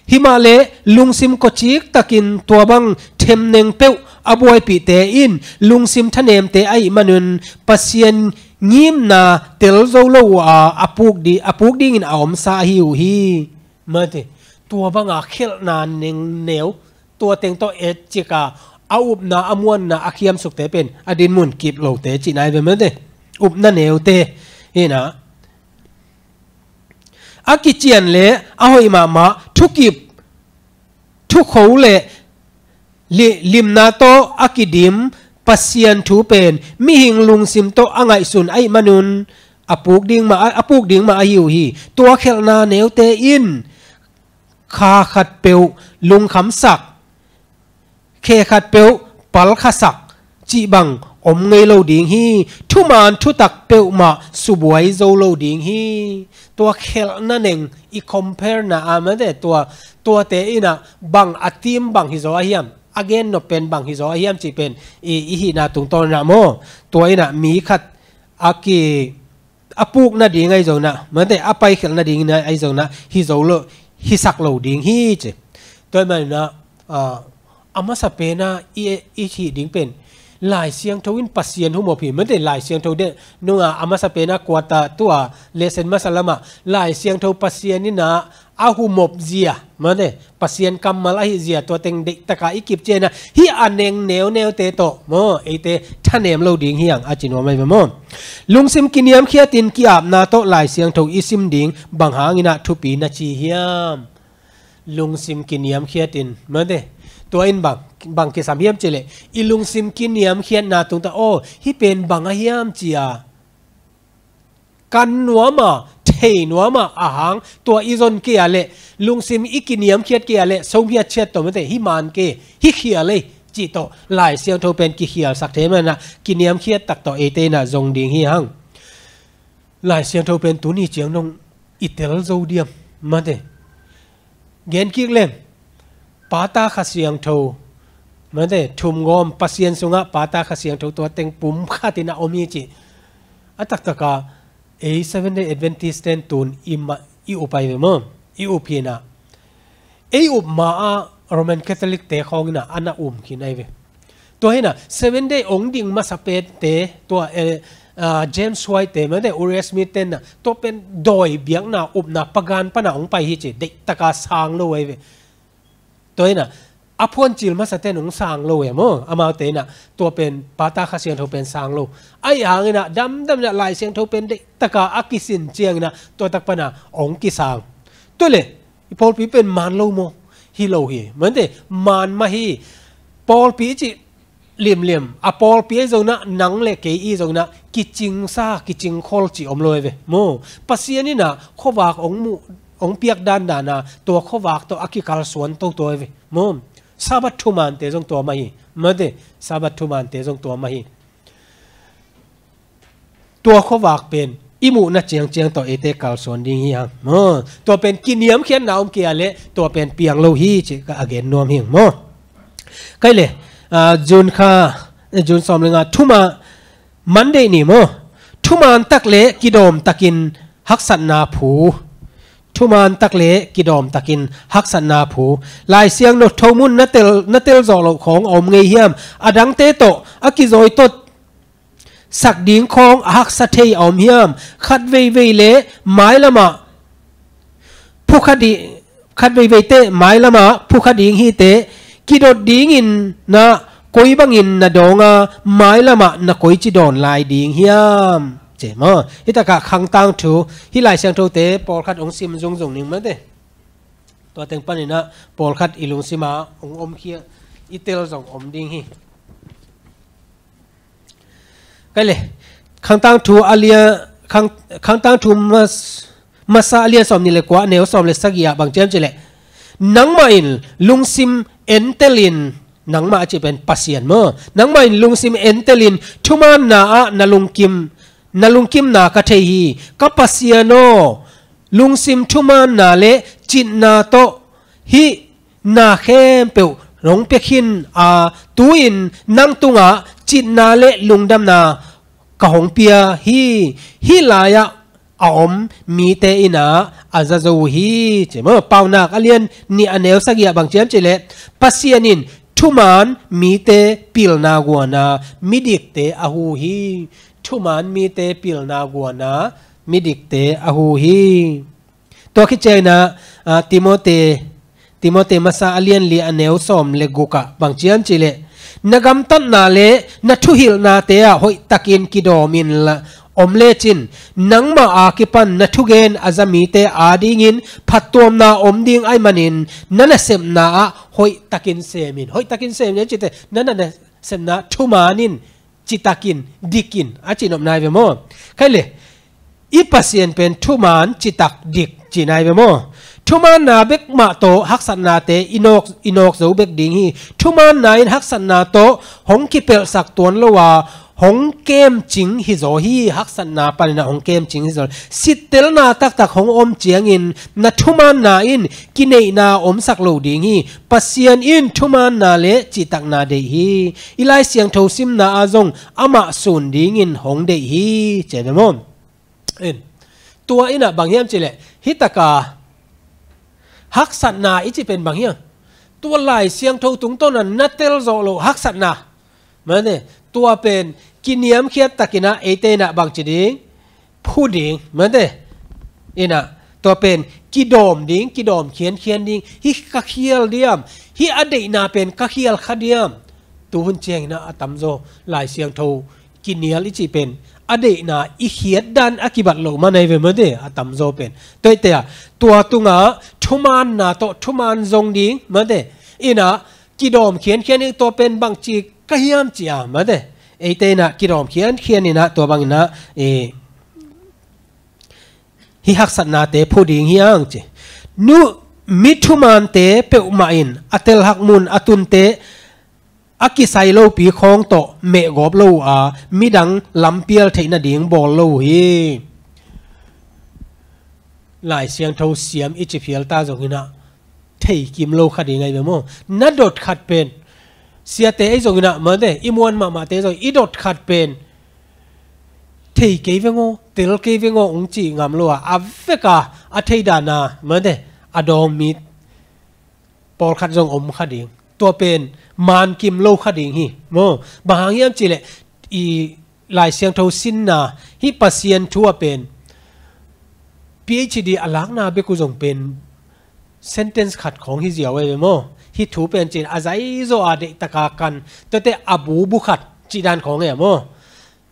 Himahleh lungsim kawcik takin tua bang themneng peuh a buaipihte in lungsim thanemte ahih manun Pasian ngimna tel zo lo uh a, a puk di-, a puk dingin a omsa ahi uh hi. Mate, tua banga khelhna nengneu, tua teng tawh etcika, a upna, a muanna, a khiamsukte pen a dinmun kip lote cihna hi ve mate. Upna neute hinah, a kician le a hoih mahmah thukip, thukho le li-, limna tawh a kidim Pasian thu pen mihing lungsim tawh a ngaihsun ahih manun a puk ding mah, a puk ding mah ahi uh hi. Tua khelhna neute in kha khatpeuh lungkhamsak, khe khatpeuh palkhasak cih bang om ngei lo ding hi. Thuman thutak peuhmah subuai zo lo ding hi. Tua khelhna neng i compare na a mate tua, tuate inah bang a tim bang hi zaw a hiam, a gen nop pen bang hi zaw a hiam cih pen i, i hihna tungtawn inah maw. Tua inah mi khat a ki a puk nading ahi zonah, mate a paikhelh nading inah ahi zonah hi zo lo, hisak lo ding hi ci. Tua hi manah, ah, a masa penah i, i hih ding pen Lai Siangtho in Pasian humop hi. Mate, Lai Siangtho de nunga a masa pena kuata tua lesen masa lama Lai Siangtho Pasian ina a humop zia. Mate, Pasian kammal ahi zia tua teng deihtaka i kip ciana hi a neng neuneute tawh maw, eite thanem lo ding hiang a ci nuam ai ve maw. Lungsim kiniamkhiatin ki-apna tawh Lai Siangtho i sim ding bang hangina thupi na ci hiam? Lungsim kiniamkhiatin, mate, tua in bang, bang kisam hiam cileh, i lungsim kiniamkhiatna tungta, aw, hi pen bang a hiam cia kan nuama, thei nuama ahang, tua i zon kei a leh, lungsim i kiniamkhiat kei a leh, somkhiat ciat tawh, mate, hi man kei, hi khial ei, cih tawh, Lai Siangtho pen kikhialsak thei mana, kiniamkhiat tak tawh eite ina zong ding hi hang. Lai Siangtho pen tuni ciang dong i tel zo diam, mate. Gen kik leng, pata Kha Siangtho, mate, thumgawm Pasian sungah pata Kha Siangtho tua teng pum khatin a om hi ci. A taktaka ei Seventh Day Adventist ten tun i, ma, i up ai ve maw, i up hina. Ei up ma a Roman Catholic te khawngina ana um khin ai ve. Tua hina, Seventh Day ong ding masa pet te, tua, eh, ah, James White te, mate, Uriah Smith tenna, tua pen dawi biakna, upna, pagan pana ong pai hi ci, deihtaka sang lo ai ve. Tua hina, a phuancil masa ten ong sang lo ai maw, amaute ina, tua pen pata Kha Siangtho pen sang lo. Ai hangina, damdamna Lai Siangtho pen deihtaka a kisin ciangina, tua tak pana ong kisang. Tua le, i pawlpi pen man lo maw? Hi lo hi. Mante, man mah hi. Pawlpi ci limlim. A pawlpi ahi zongna, nang le kei i zongna, kicingsa, kicingkhol ci om lo ai ve. Maw. Pasian ina, khuavak ong mu, ong piak dandana, tua khuavak tawh a kikalsuan toto ai ve. Maw. Sabbath thumante zong tua mah hi. Mante, Sabbath thumante zong tua mah hi. Tua khuavak pen i muhna ciangciang tawh eite kalsuan ding hi hang. Maw, tua pen kiniamkhiatna om kei a leh tua pen piang lo hi ci ka a gen nuam hi hang maw. Kai le, ah, June kha, eh, June sawm le nga thuma Monday ni maw. Thuman tak le kidawm takin haksatna phu. Thuman tak le kidawm takin haksatna phu. Lai Siangtho mun na tel, na tel zawh loh khawng a om ngei hiam? A dangte tawh a kizawi tot sak ding khawng a haksa thei a om hiam? Khat veivei le mailamah phukha di, khat veivei teh mailamah phukha ding hi teh, kidot dingin na koi bangin na dawnga mailamah na koici dawn lai ding hiam? Ci maw. Hitakah khangtang thu, hih Lai Siangthote pawlkhat hong sim zungzung ning mate. Tua teng paninah pawlkhat i lungsima hong omkhia, i tel zong om ding hi. Kai le, khangtang thu a lia, khang, khangtang thu mas, masa a lia sawm ni le kua, a neu sawm le sagih ah bang ciam cileh. Nangmah in lungsim entelin, nangmah a ci pen Pasian maw. Nangmah in lungsim entelin, thumanna ah na lungkim, na lungkimna ka thei hi, ka Pasian aw, lungsim thumanna le citna tawh hih na khempeuh hong pia khin a, tu-in nang tungah citna le lungdamna ka hong pia hi. Hih lai-ah a om mite inah a za zo uh hi. Ci maw, Paunak a lian nih a neu sagih ah bang ciam cileh, Pasian in thuman mite pilna guana midikte a hu hi. Thuman mite pilna guana midikte a hu hi. Tua khit ciangin ah, ah, Timote, Timote masa a lian li a neu sawm le guk ah bang ciam cileh, na gamtatna le na thuhilhnate ah hoihtakin kidawm inla om lecin, nangmah a kipan na thugen a za mite adingin phattuamna om ding ahih manin na nasepna ah hoihtakin sem in. Hoihtakin sem in cite, na, na nasepna thuman in, citakin, dikin a ci nop nai ve maw. Kai le, i Pasian pen thuman, citak, dik ci nai ve maw. Thumanna bek mah tawh haksatnate i nawk, i nawk zo bek ding hi. Thumanna in haksatna tawh hong kipelhsak tuan lo a, hong kemcing hi zaw hi. Haksatna paninah hong kemcing hi zaw. Sittelna taktak hong om ciangin na thumanna in kineihna omsak lo ding hi. Pasian in thumanna le cihtakna deih hi. I Lai Siangtho simna ah zong amah sun dingin hong deih hi. Ci ve maw. In. Tua inah bang hiam cileh, hitaka haksatna i ci pen bang hiam? Tua Lai Siangtho tungtawna na tel zawh loh haksatna. Mane, Tua pen kiniamkhiat takin ah eite in ah bangci ding, phu ding, mate. In ah tua pen kidawm ding, kidawm khiankhian ding. Hih ka khial diam, hih a deihna pen ka khial kha diam. Tuhun ciangin ah a tamzaw Lai Siangtho kinial i cih pen a deihna i khiat dan a kibat loh man ahi ve, mate, a tamzaw pen. Tua hi teh ah tua tungah thumaanna tawh thumaan zong ding, mate. In ah kidawm khiankhian ding, tua pen bangci ka hiam ci a, mate. Eite in ah kidawm khiankhian in ah tua bangin ah, eh, hih haksatnate phu ding hi hang ci. Nu, mi thumaante peuhmah in a telhak mun a tunte a kisai lopi khawng tawh mehgawp lo uh a, midang lampial theih nading bawl lo uh hi. Lai Siangtho siam i ci phial ta zongin ah thei kim lo kha ding ahi ve maw? Na dot khat pen, siate ahi zongin ah, mate, i muan mahmahte zong i dot khat pen thei kei veng aw, tel kei veng aw ung ci ngam lo a, a vek a, a thei dan a, mate, a dawng mi pawlkhat zong om kha ding. Tua pen maan kim lo kha ding hi maw? Bang hang hiam cih leh i Lai Siangtho sinna, hih Pasian thu ah pen PhD a lakna bek uh zong pen sentence khat khawng hi ziau ahi ve maw? Hih thu pen cin a zaizaw a, deihtak a kan, tuate a bubu khat cih dan khawng ahi maw?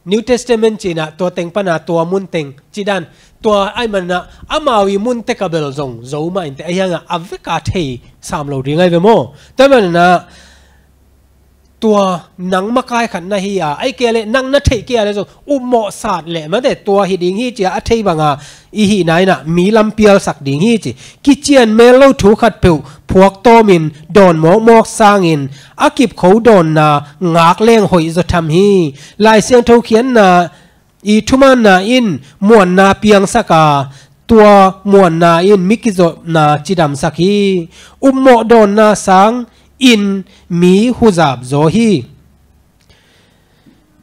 New Testament cin ah tua teng pan a tua mun teng cih dan, tua ahih manin ah amau i mun tek a bel zong zo mah in teh, ahi hang a a vek a thei sam lo ding ahi ve maw? Tua ahih manin ah tua nang makai khat na hi a, ahih kei leh nang na theih kei a leh zong upmawh sat leh, mate, tua hi ding hi ci a a thei bang a i hihna in ah mi lampial sak ding hi ci. Kician mel lo thu khat peuh phuak tawmin dawn mawkmawk sangin a kipkho dawnna ngak leng hoih zaw tham hi. Lai Siangtho khiatna i thumaanna in muanna piangsak a, tua muanna in mi kizopna cidamsak hi. Upmawh dawnna sangin mi huzap zaw hi.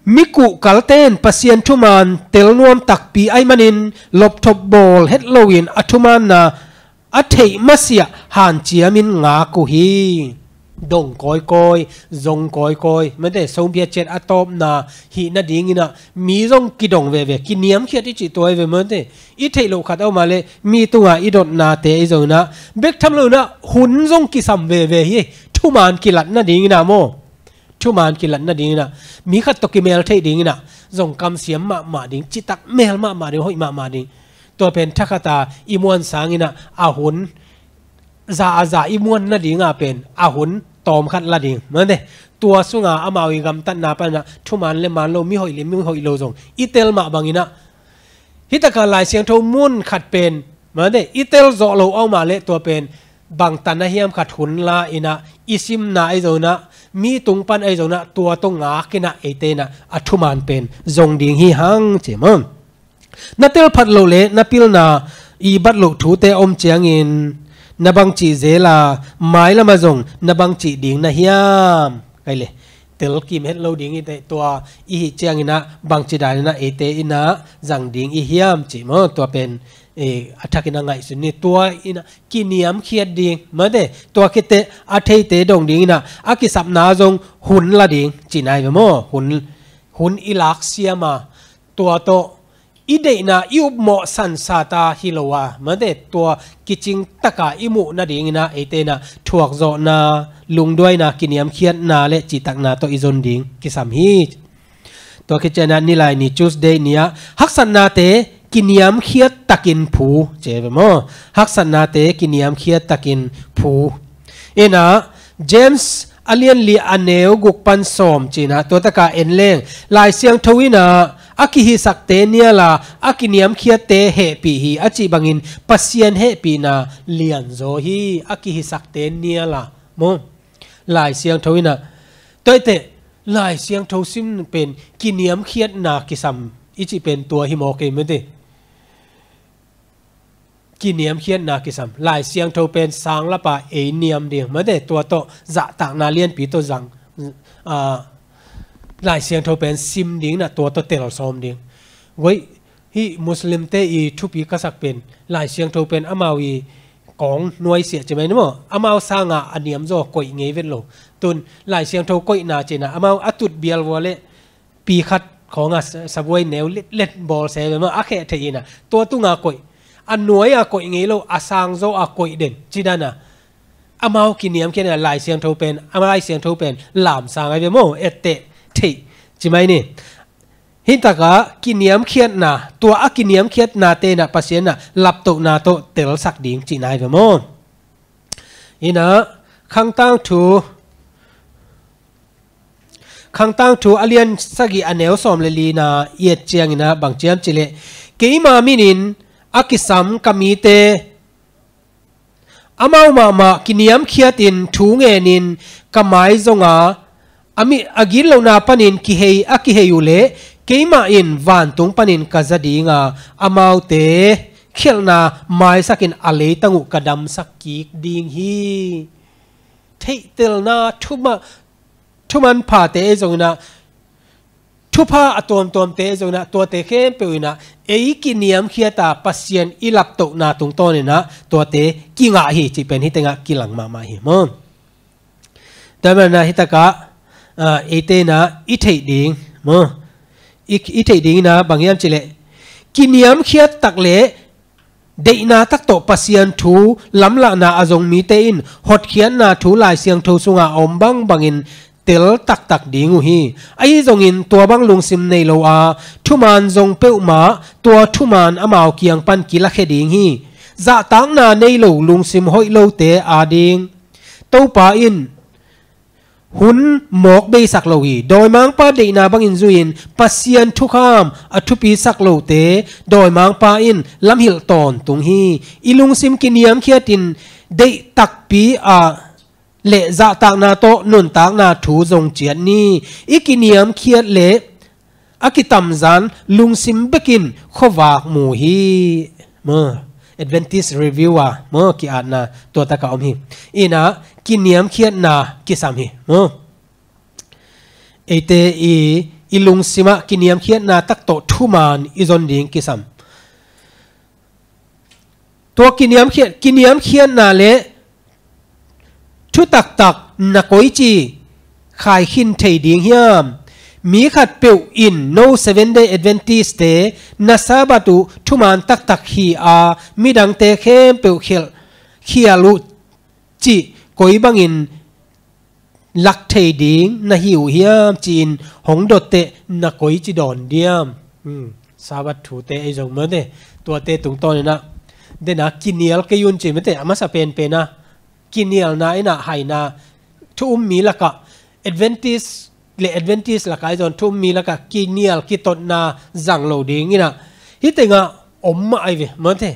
Mi kuhkalte in Pasian thumaan tel nuam takpi ahih manin lopthop bawl het loin a thumaanna a theih masiah hanciamin ngak uh hi. Dong kawikawi, zong kawikawi, mate, sawmpiat ciat a tawpna hih nadingin ah mi zong kidong veve, kiniamkhiat i cih tua hi ve, mate. I theih loh khat a om a leh mi tungah i dotnate i zong in ah bek tham lo in ah hun zong kisam veve hi. Thumaan kilat nadingin ah maw? Thumaan kilat nadingin ah, mi khat tawh kimel theih dingin ah zong kamsiam mahmah ding, citak mel mahmah ding, hoih mahmah ding. Tua pen thakhat a i muan sangin ah a hun za a za i muan nading a pen a hun tawmkhat la ding, mate. Tua sunga amau i gamtatna panin ah thumaan le maan lo, mihoih le mihoih lo zong i tel mah bangin ah, hih tak a Lai Siangtho mun khat pen, mate, i tel zawh lo a om a leh tua pen bang tan a hiam khat hun la in ah, i simna ahi zongin ah, mi tung pan ahi zongin ah, tua tawh ngak in ah eite in ah a thumaan pen zong ding hi hang ci maw? Na tel phat loh le na pilna i bat loh thute a om ciangin na bangci zel a, mailam ah zong na bangci ding na hiam? Kai le, tel kim het lo ding hi teh, tua i hih ciangin ah bangci dan in ah eite in ah zang ding i hiam ci maw? Tua pen, eh, a thakin a ngaihsun ni. Tua in ah kiniamkhiat ding, mate, tua khit teh a theite dong dingin ah a kisapna zong hun la ding cihna hi ve maw? Hun, hun i lak siam a, tua tawh i deihna i upmawh sansa ta hi lo a, mate, tua kicing taka i muh nadingin ah eite in ah thuakzawhna, lungduaina, kiniamkhiatna le cihtakna tawh i zon ding kisam hi. Tua khit ciangin ah nilai ni Tuesday ni ah haksatnate kiniamkhiat takin phu ci ve maw? Haksatnate kiniamkhiat takin phu. In ah James a lianli a neu guk pan sawm ci-in ah tua tak a en leng, Lai Siangtho in ah a kihisakte nial a, a kiniamkhiatte hehpih hi a cih bangin Pasian hehpihna lianzaw hi. A kihisakte nial a maw? Lai Siangtho in ah, tua hi teh Lai Siangtho sim pen kiniamkhiatna kisam i cih pen tua hi maw, kei mate? Kiniamkhiatna kisam. Lai Siangtho pen sanglap a ei niam ding, mate, tua tawh zahtakna lianpi tawh zang, ah, Lai Siangtho pen sim ding in ah tua tawh tel sawm ding. Voi, hih Muslimte i thupi ka sak pen Lai Siangtho pen amau i kawng nuaisiah ci mai ni maw? Amau sanga a niamzaw koih ngei vet lo. Tun Lai Siangtho koihna ci-in ah amau a tut bial vua leh pi khat khawng a sa-, sabuai neu letlet bawl se ve maw, a kheh theih in a, tua tunga koih, a nuai a koih ngei lo, a sangzaw a koih den ci dan a, amau kiniamkhiat in a, Lai Siangtho pen, a Lai Siangtho pen lamsang ai ve maw, etteh theih ci mai ni. Hih takah kiniamkhiatna, tua a kiniamkhiatnate in a Pasian in a laptohna tawh telsak ding cihna ai ve maw. In a, Khangtang Thu, Khangtang Thu a lian sagih a neu sawm le lina i et ciangin a bang ci hiam cih leh, keima minin a kisam ka mite, amau mahmah kiniamkhiatin thu ngenin ka mai zong a, a mi, a gitlohna panin kihei, a kihei uh leh keimah in vantung panin ka za ding a, amaute khialhna maisakin a leitang uh ka damsak kik ding hi. Theihtelna thuma, thuman phate ei zong in a, thupha a tuamtuamte ei zong in a, tuate khempeuh in a, ei kiniamkhiat a Pasian i laptohna tungtawn in a, tuate kingah hi cih pen hih tengah kilang mahmah hi maw. Tua manin a hih takah, ah, eite in a i theih ding maw, i, i theih ding in a bang hiam cih leh, kiniamkhiat tak leh deihna tak tawh Pasian thu lamlahna a zong mite in hotkhiatna thu Lai Siangtho sunga a om bangbangin tel taktak ding uh hi. Ahi zongin tua bang lungsim nei lo a thuman zong peuhmah tua thuman amau kiang pan kilakhia ding hi. Zahtakna nei lo lungsim hoih lote ading Topa in hun mawk beisak lo hi. Dawimangpa deihna bangin zui-in Pasian thukham a thupisak lote dawimangpa in lamhilh tawntung hi. I lungsim kiniamkhiatin deih takpi a le zahtakna tawh nuntakna thu zong ciat ni. I kiniamkhiat le a kitamzan lungsim bekin khuavak mu hi. Maw, Adventist Review a maw ki-atna tua takah om hi. In a kiniamkhiatna kisam hi. Maw, eite i, i lungsim ah kiniamkhiatna tak tawh thuman i zon ding kisam. Tua kiniamkhiat, kiniamkhiatna le thu taktak na koici khaikhin thei ding hiam? Mi khatpeuh in no Seven Day Adventist-te na Sabbath uh thuman taktak hi a, midangte khempeuh khial, khial uh cih koi bangin lak thei ding na hi uh hiam ci-in hong dotteh na koici dawn diam? Hmm. Sabbath thute ei zong mawte, tuate tungtawn in a, den a kinial kei un ci mawte, a masa penpen a kinialna in a haina, thu um mi lakah, Adventist le Adventist lakah ei zong thu um mi lakah kinial kitotna zang lo ding in a, hih tengah om mah ai ve mawte.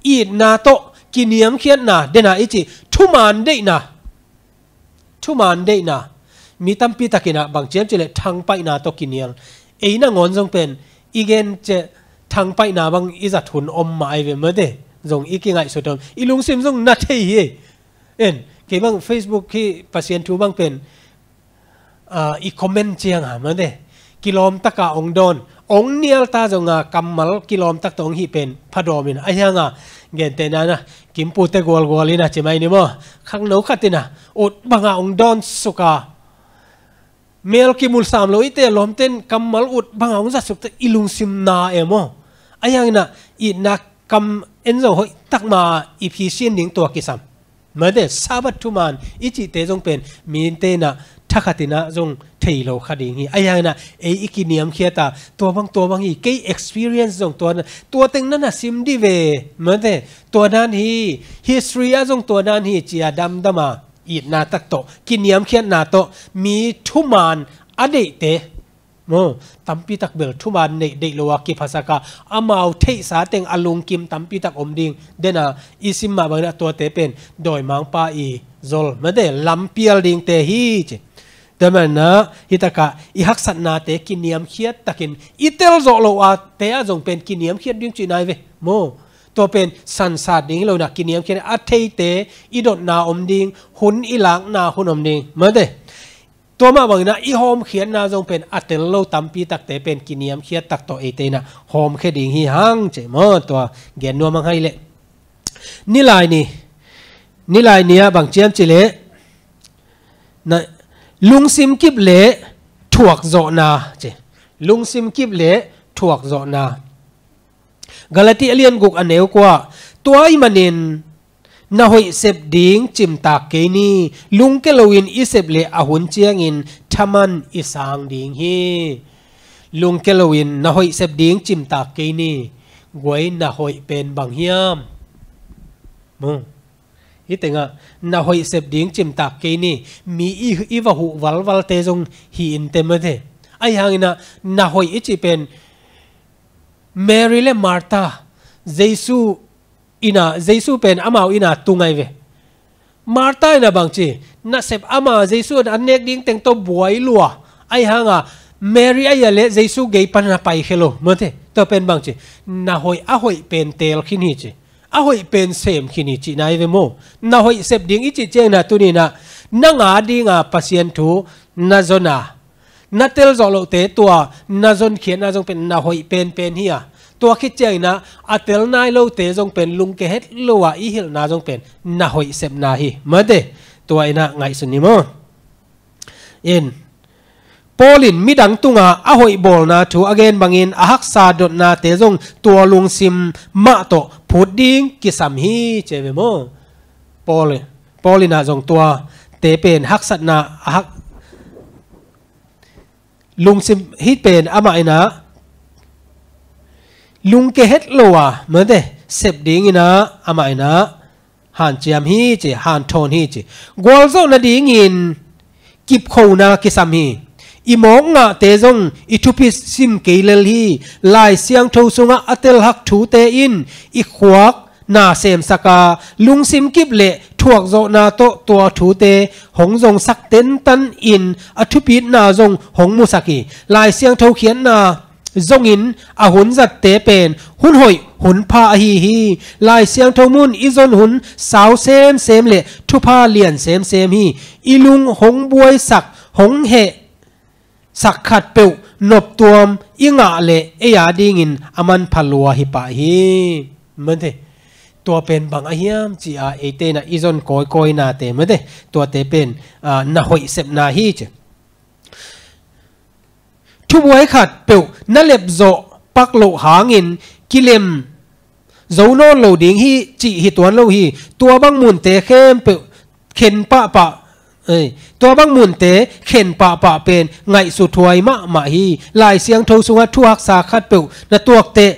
Itna tawh kiniamkhiatna, den a i cih thuman deihna, thuman deihna, mi tampi takin a bang ci hiam cih leh thangpaihna tawh kinial. Ei nangawn zong pen i gen ciang thangpaihna bang i zat hun om mah ai ve mawte. Zong i kingaihsut om, i lungsim zong na thei hi. En, kei bang Facebook hi Pasian thu bang pen, ah, i comment ciang a mawte, kilawm taka ong dawn, ong nial ta zong a kammal kilawm tak tawh ong hih pen phadawm in a, ahi hang a, gentehna in a, kimpute gualgual in a ci mai ni maw, khangno khat in a ut bang a ong dawn suk a, mel kimu sam lo i te lawmten kammal ut bang a ong zat suk te, i lungsim na e maw. Ahi hang in a, itna kam en zong hoih tak ma i phisin ding tua kisam. Mawte, Sabbath thuman i cihte zong pen mite in a thakhat in a zong thei lo kha ding hi. Ahi hang in a, ei i kiniamkhiat a, tua bang, tua bang hi, kei experience zong tua na, tua teng na na sim dih ve. Mawte, tua dan hi, history ah zong tua dan hi ci a damdam a, itna tak tawh, kiniamkhiatna tawh, mi thuman a deihte maw, tampi tak bel thuman neih deih lo a kiphasak a, amau theihsa teng a lungkim tampi tak om ding. Den a i sim mah bangin a, tuate pen dawimangpa i zol, mawte, lampial dingte hi ci. Tua manin a, hih takah i haksatnate kiniamkhiat takin i tel zawh loh a te ah zong pen kiniamkhiat ding cihna ai ve maw. Tua pen sansat ding hi lo in a, kiniamkhiat a, theite i dotna om ding, hun i lakna hun om ding, mawte. Tua mah bangin a i hawmkhiatna zong pen a tel lo tampi takte pen kiniamkhiat tak tawh eite in a hawmkhia ding hi hang ci maw, tua gen nuam hang hai leh. Nilai ni, nilai ni ah bang ci hiam cih leh, na, lungsim kip le thuak zawhna ci. Lungsim kip le thuakzawhna. Galati a lian guk a neu kua. Tua ahih manin na hoih sep ding cimtak kei ni. Lungke loin i sep le a hun ciangin thaman i sang ding hi. Lungke loin na hoih sep ding cimtak kei ni. Guai, na hoih pen bang hiam? Mu. Hih tengah na hoih sep ding cimtak kei ni. Mi i, i va huh valvalte zong hi in te mate. Ahi hangin ah na hoih i cih pen Mary le Martha, Jesu inn ah, Jesu pen amau inn ah tung ahi ve. Martha in ah bangci, nasep ama Jesu an nek ding teng tawh buai lua. Ahi hanga Mary ahi a le Jesu gei pan na paikhia lo mate. Tua pen bangci, na hoih a hoih pen teel khin hi ci. A hoih pen sem khin hi cihna hi ve maw. Na hoih sep ding i cih ciangin ah tuni in ah nang a dinga Pasian thu na zon a, na tel zawh lohte tua na zonkhiatna zong pen na hoih penpen hi a, tua khit ciangin ah a tel nai lote zong pen lungke het lo a i hilhna zong pen na hoih sepna hi mate. Tua in ah ngaihsun ni maw. In Paul in midang tunga a hoih bawlna thu a gen bangin a haksa dotnate zong tua lungsim mah tawh phut ding kisam hi ci ve maw. Paul, Paul in ah zong tuate pen haksatna a hak lungsim hi pen amah in ah lungke het lo a mate sep dingin ah amah in ah hanciam hi ci, hanthawn hi ci. Gualzawh nadingin kipkhona kisam hi. I mawk ngahte zong i thupi sim kei lel hi. Lai Siangtho sungah a telhak thute in i khuak na semsak a, lungsim kip le thuakzawhna tawh tua thute hong zongsak tentan in a thupitna zong hong musak hi. Lai Siangtho khiatna zongin a hun zatte pen hun hoih hun pha ahi hi. Lai Siangtho mun i zon hun sau semsem le thupha lian semsem hi. I lung hong buaisak, hong heh sak khat peuh noptuam i ngah le ei a dingin a manpha lua hi pah hi. Mate. Tua pen bang a hiam ci a eite in ah i zon kawikawi nate mate. Tuate pen, ah, na hoih sepna hi ci. Thubuai khat peuh na lep zawh pak loh hangin kilem zo nawn lo ding hi cih hi tuan lo hi. Tua bang munte khempeuh khen pahpah, eh, tua bang munte khen pahpah pen ngaihsuthuai mahmah hi. Lai Siangtho sungah thu haksa khat peuh na tuakteh,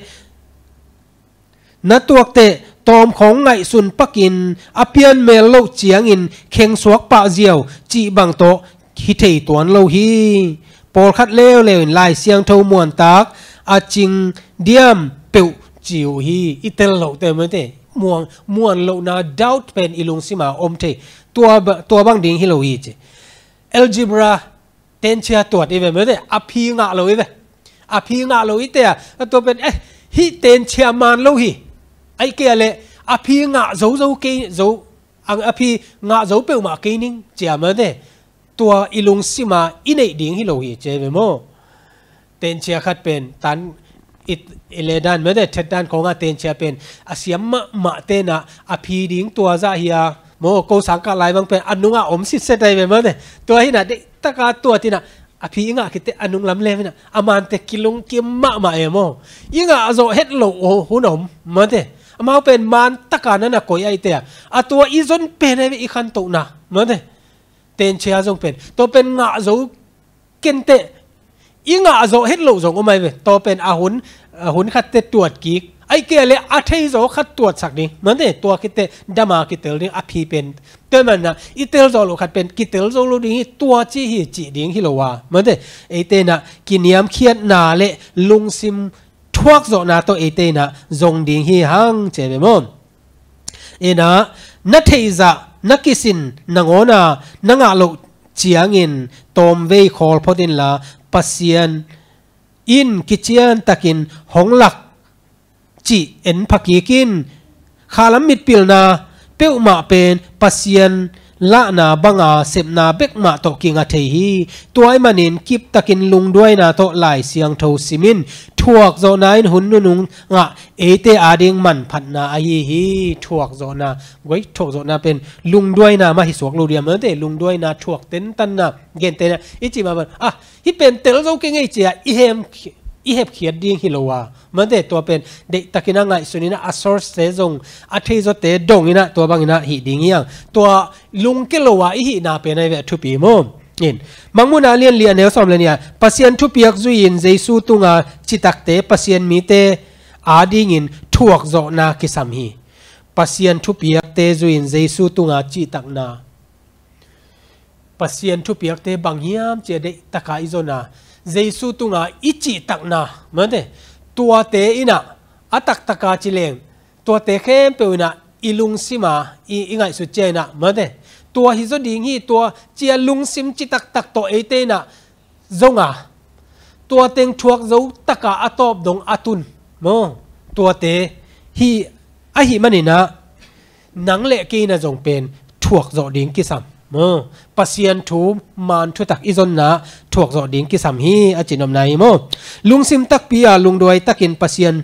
na tuakteh tawmkhawng ngaihsun pakin a pian mel loh ciangin khengsuak pah ziau cih bang tawh hi thei tuan lo hi. Pawlkhat leuleu in Lai Siangtho muantak a cing diam peuh ci uh hi. I tel lohte mate muan, muan lohna doubt pen i lungsima om thei. Tua ba, tua bang ding hi lo hi ci. Algebra tenchia tuat i ve mate, a phi ngah lo i ve. A phi ngah lo i te a, a tua pen, eh, hih tenchia man lo hi. Aih kei a le a phi ngah zo zo kei zo, a, a phi ngah zo peuhmah kei ning cia mate. Tua i lungsima i neih ding hi lo hi ci ve maw. Tenchia khat pen tan i, i le dan mate, thet dan khawnga tenchia pen a siam mahmah tenah a phi ding tua zah hi a maw, ko sangkah lai bang pen a nungah om sitset ai ve mate. Tua hinah deihtaka tua tinah a phi i ngah khit teh a nung lam lem hinah a mante kilungkim mahmah e maw. I ngah zawh het loh hun om mate. Amau pen man taka na na koih aih te a, a tua i zon pen ai ve i khantohna mate. Tenchia zong pen tua pen ngah zo kenteh i ngah zawh het loh zong om ai ve. Tua pen a hun, a hun khatte tuat kik, aih kei a le a thei zaw khat tuatsak ding mate. Tua khitte dama kitel ding a phi pen. Tua manah i tel zawh loh khat pen kitel zo lo ding hi, tua ci hi cih ding hi lo a mate. Eite inah kiniamkhiatna le lungsim thuakzawhna tawh eite inah zong ding hi hang ci ve maw. Inah na theihzah na kisin nangawna na ngah loh ciangin tawmvei khawl phot inla Pasian in kiciantakin hong lak cih en pha kik in. Khalam mitpilna peuhmah pen Pasian lahna banga sepna bek mah tawh kinga thei hi. Tua ahih manin kiptakin lungduaina tawh Lai Siangtho simin thuakzawhna in hun nunung ngah eite ading manphatna ahi hi. Thuakzawhna, guai thuakzawhna pen lungduaina mah hi suak lo diam, mate, lungduaina, thuak tentanna, gentehna i cih mah bang, ah, hih pen tel zo kei ngei cia i hem, i hepkhiat ding hi lo a, mate, tua pen deihtakin a ngaihsun in ah, a source-te zong, a theizawte dong in ah, tua bangin ah hih ding hi hang. Tua lungke lo a i hihna pen ahi ve a thupi maw. In, Mangmuhna a lian li a neu sawm le nih ah, Pasian thupiak zui-in Jesu tunga citakte Pasian mite adingin thuakzawhna kisam hi. Pasian thupiakte zui-in Jesu tunga citakna. Pasian thupiakte bang hiam cia deihtaka i zon a, Jesu tunga i cihtakna, mate, tuate in ah, a taktaka ci leng, tuate khempeuh in ah i lungsima i, i ngaihsut cia in ah, mate, tua hi zaw ding hi, tua cia lungsim citaktak tawh eite in ah zong a, tua teng thuak zo taka a tawp dong a tun maw, tuate hi, ahih manin ah nang le kei in ah zong pen thuakzawh ding kisam maw. Pasian thu, maan thutak i zonna thuakzawh ding kisam hi, a cinopna hi maw. Lungsim takpi a lungduai takin Pasian,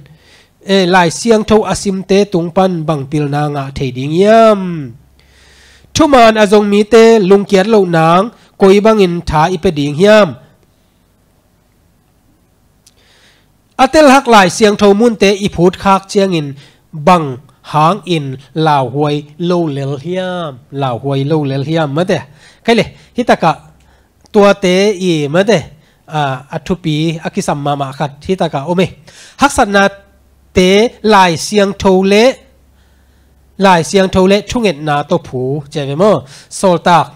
eh, Lai Siangtho a simte tung pan bang pilna ngah thei ding hiam? Thuman a zong mite lungkiat loh nang koi bangin tha i pia ding hiam? A telhak Lai Siangtho munte i phutkhak ciangin bang hangin lauhuai lo lel hiam? Lauhuai lo lel hiam, mate. Kei le, hih takah tuate i, mate, a, a thupi a kisam mahmah khat hih takah om hi. Haksatnate Lai Siangtho le, Lai Siangtho le thungetna tawh phu, ci ve maw. Sawltak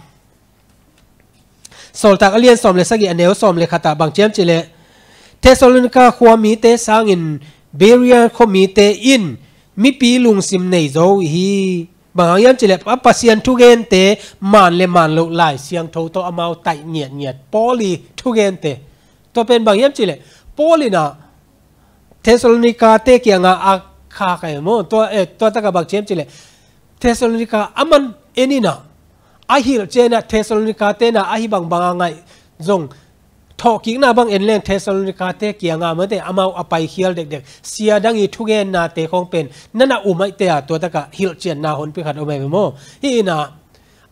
Sawltak a lian sawm le sagih a neu sawm le khatah bang ci hiam cih leh, Thessalonika khua mite sangin Berea khua mite in mipi lungsim nei zo hi. Bang hang hiam cih leh, a Pasian thugente maan le maan loh Lai Siangtho tawh amau taih ngiatngiat. Paul i thugente. Tua pen bang hiam cih leh, Paul in ah Thessalonika te kiangah a khak ahi maw. Tua, eh, tua takah bang ci hiam cih leh, Thessalonika a man en in ah, a hilh ciangin ah Thessalonika te in ah ahi bangbang a ngaih zong, thawhkikna bang en leng Thessalonika te kiangah, mate, amau a paikhial dekdek. Sia dang i thugennate khawng pen na na um ahih teh a, tua takah hilhcianna honpi khat om ahi ve maw. Hih in ah,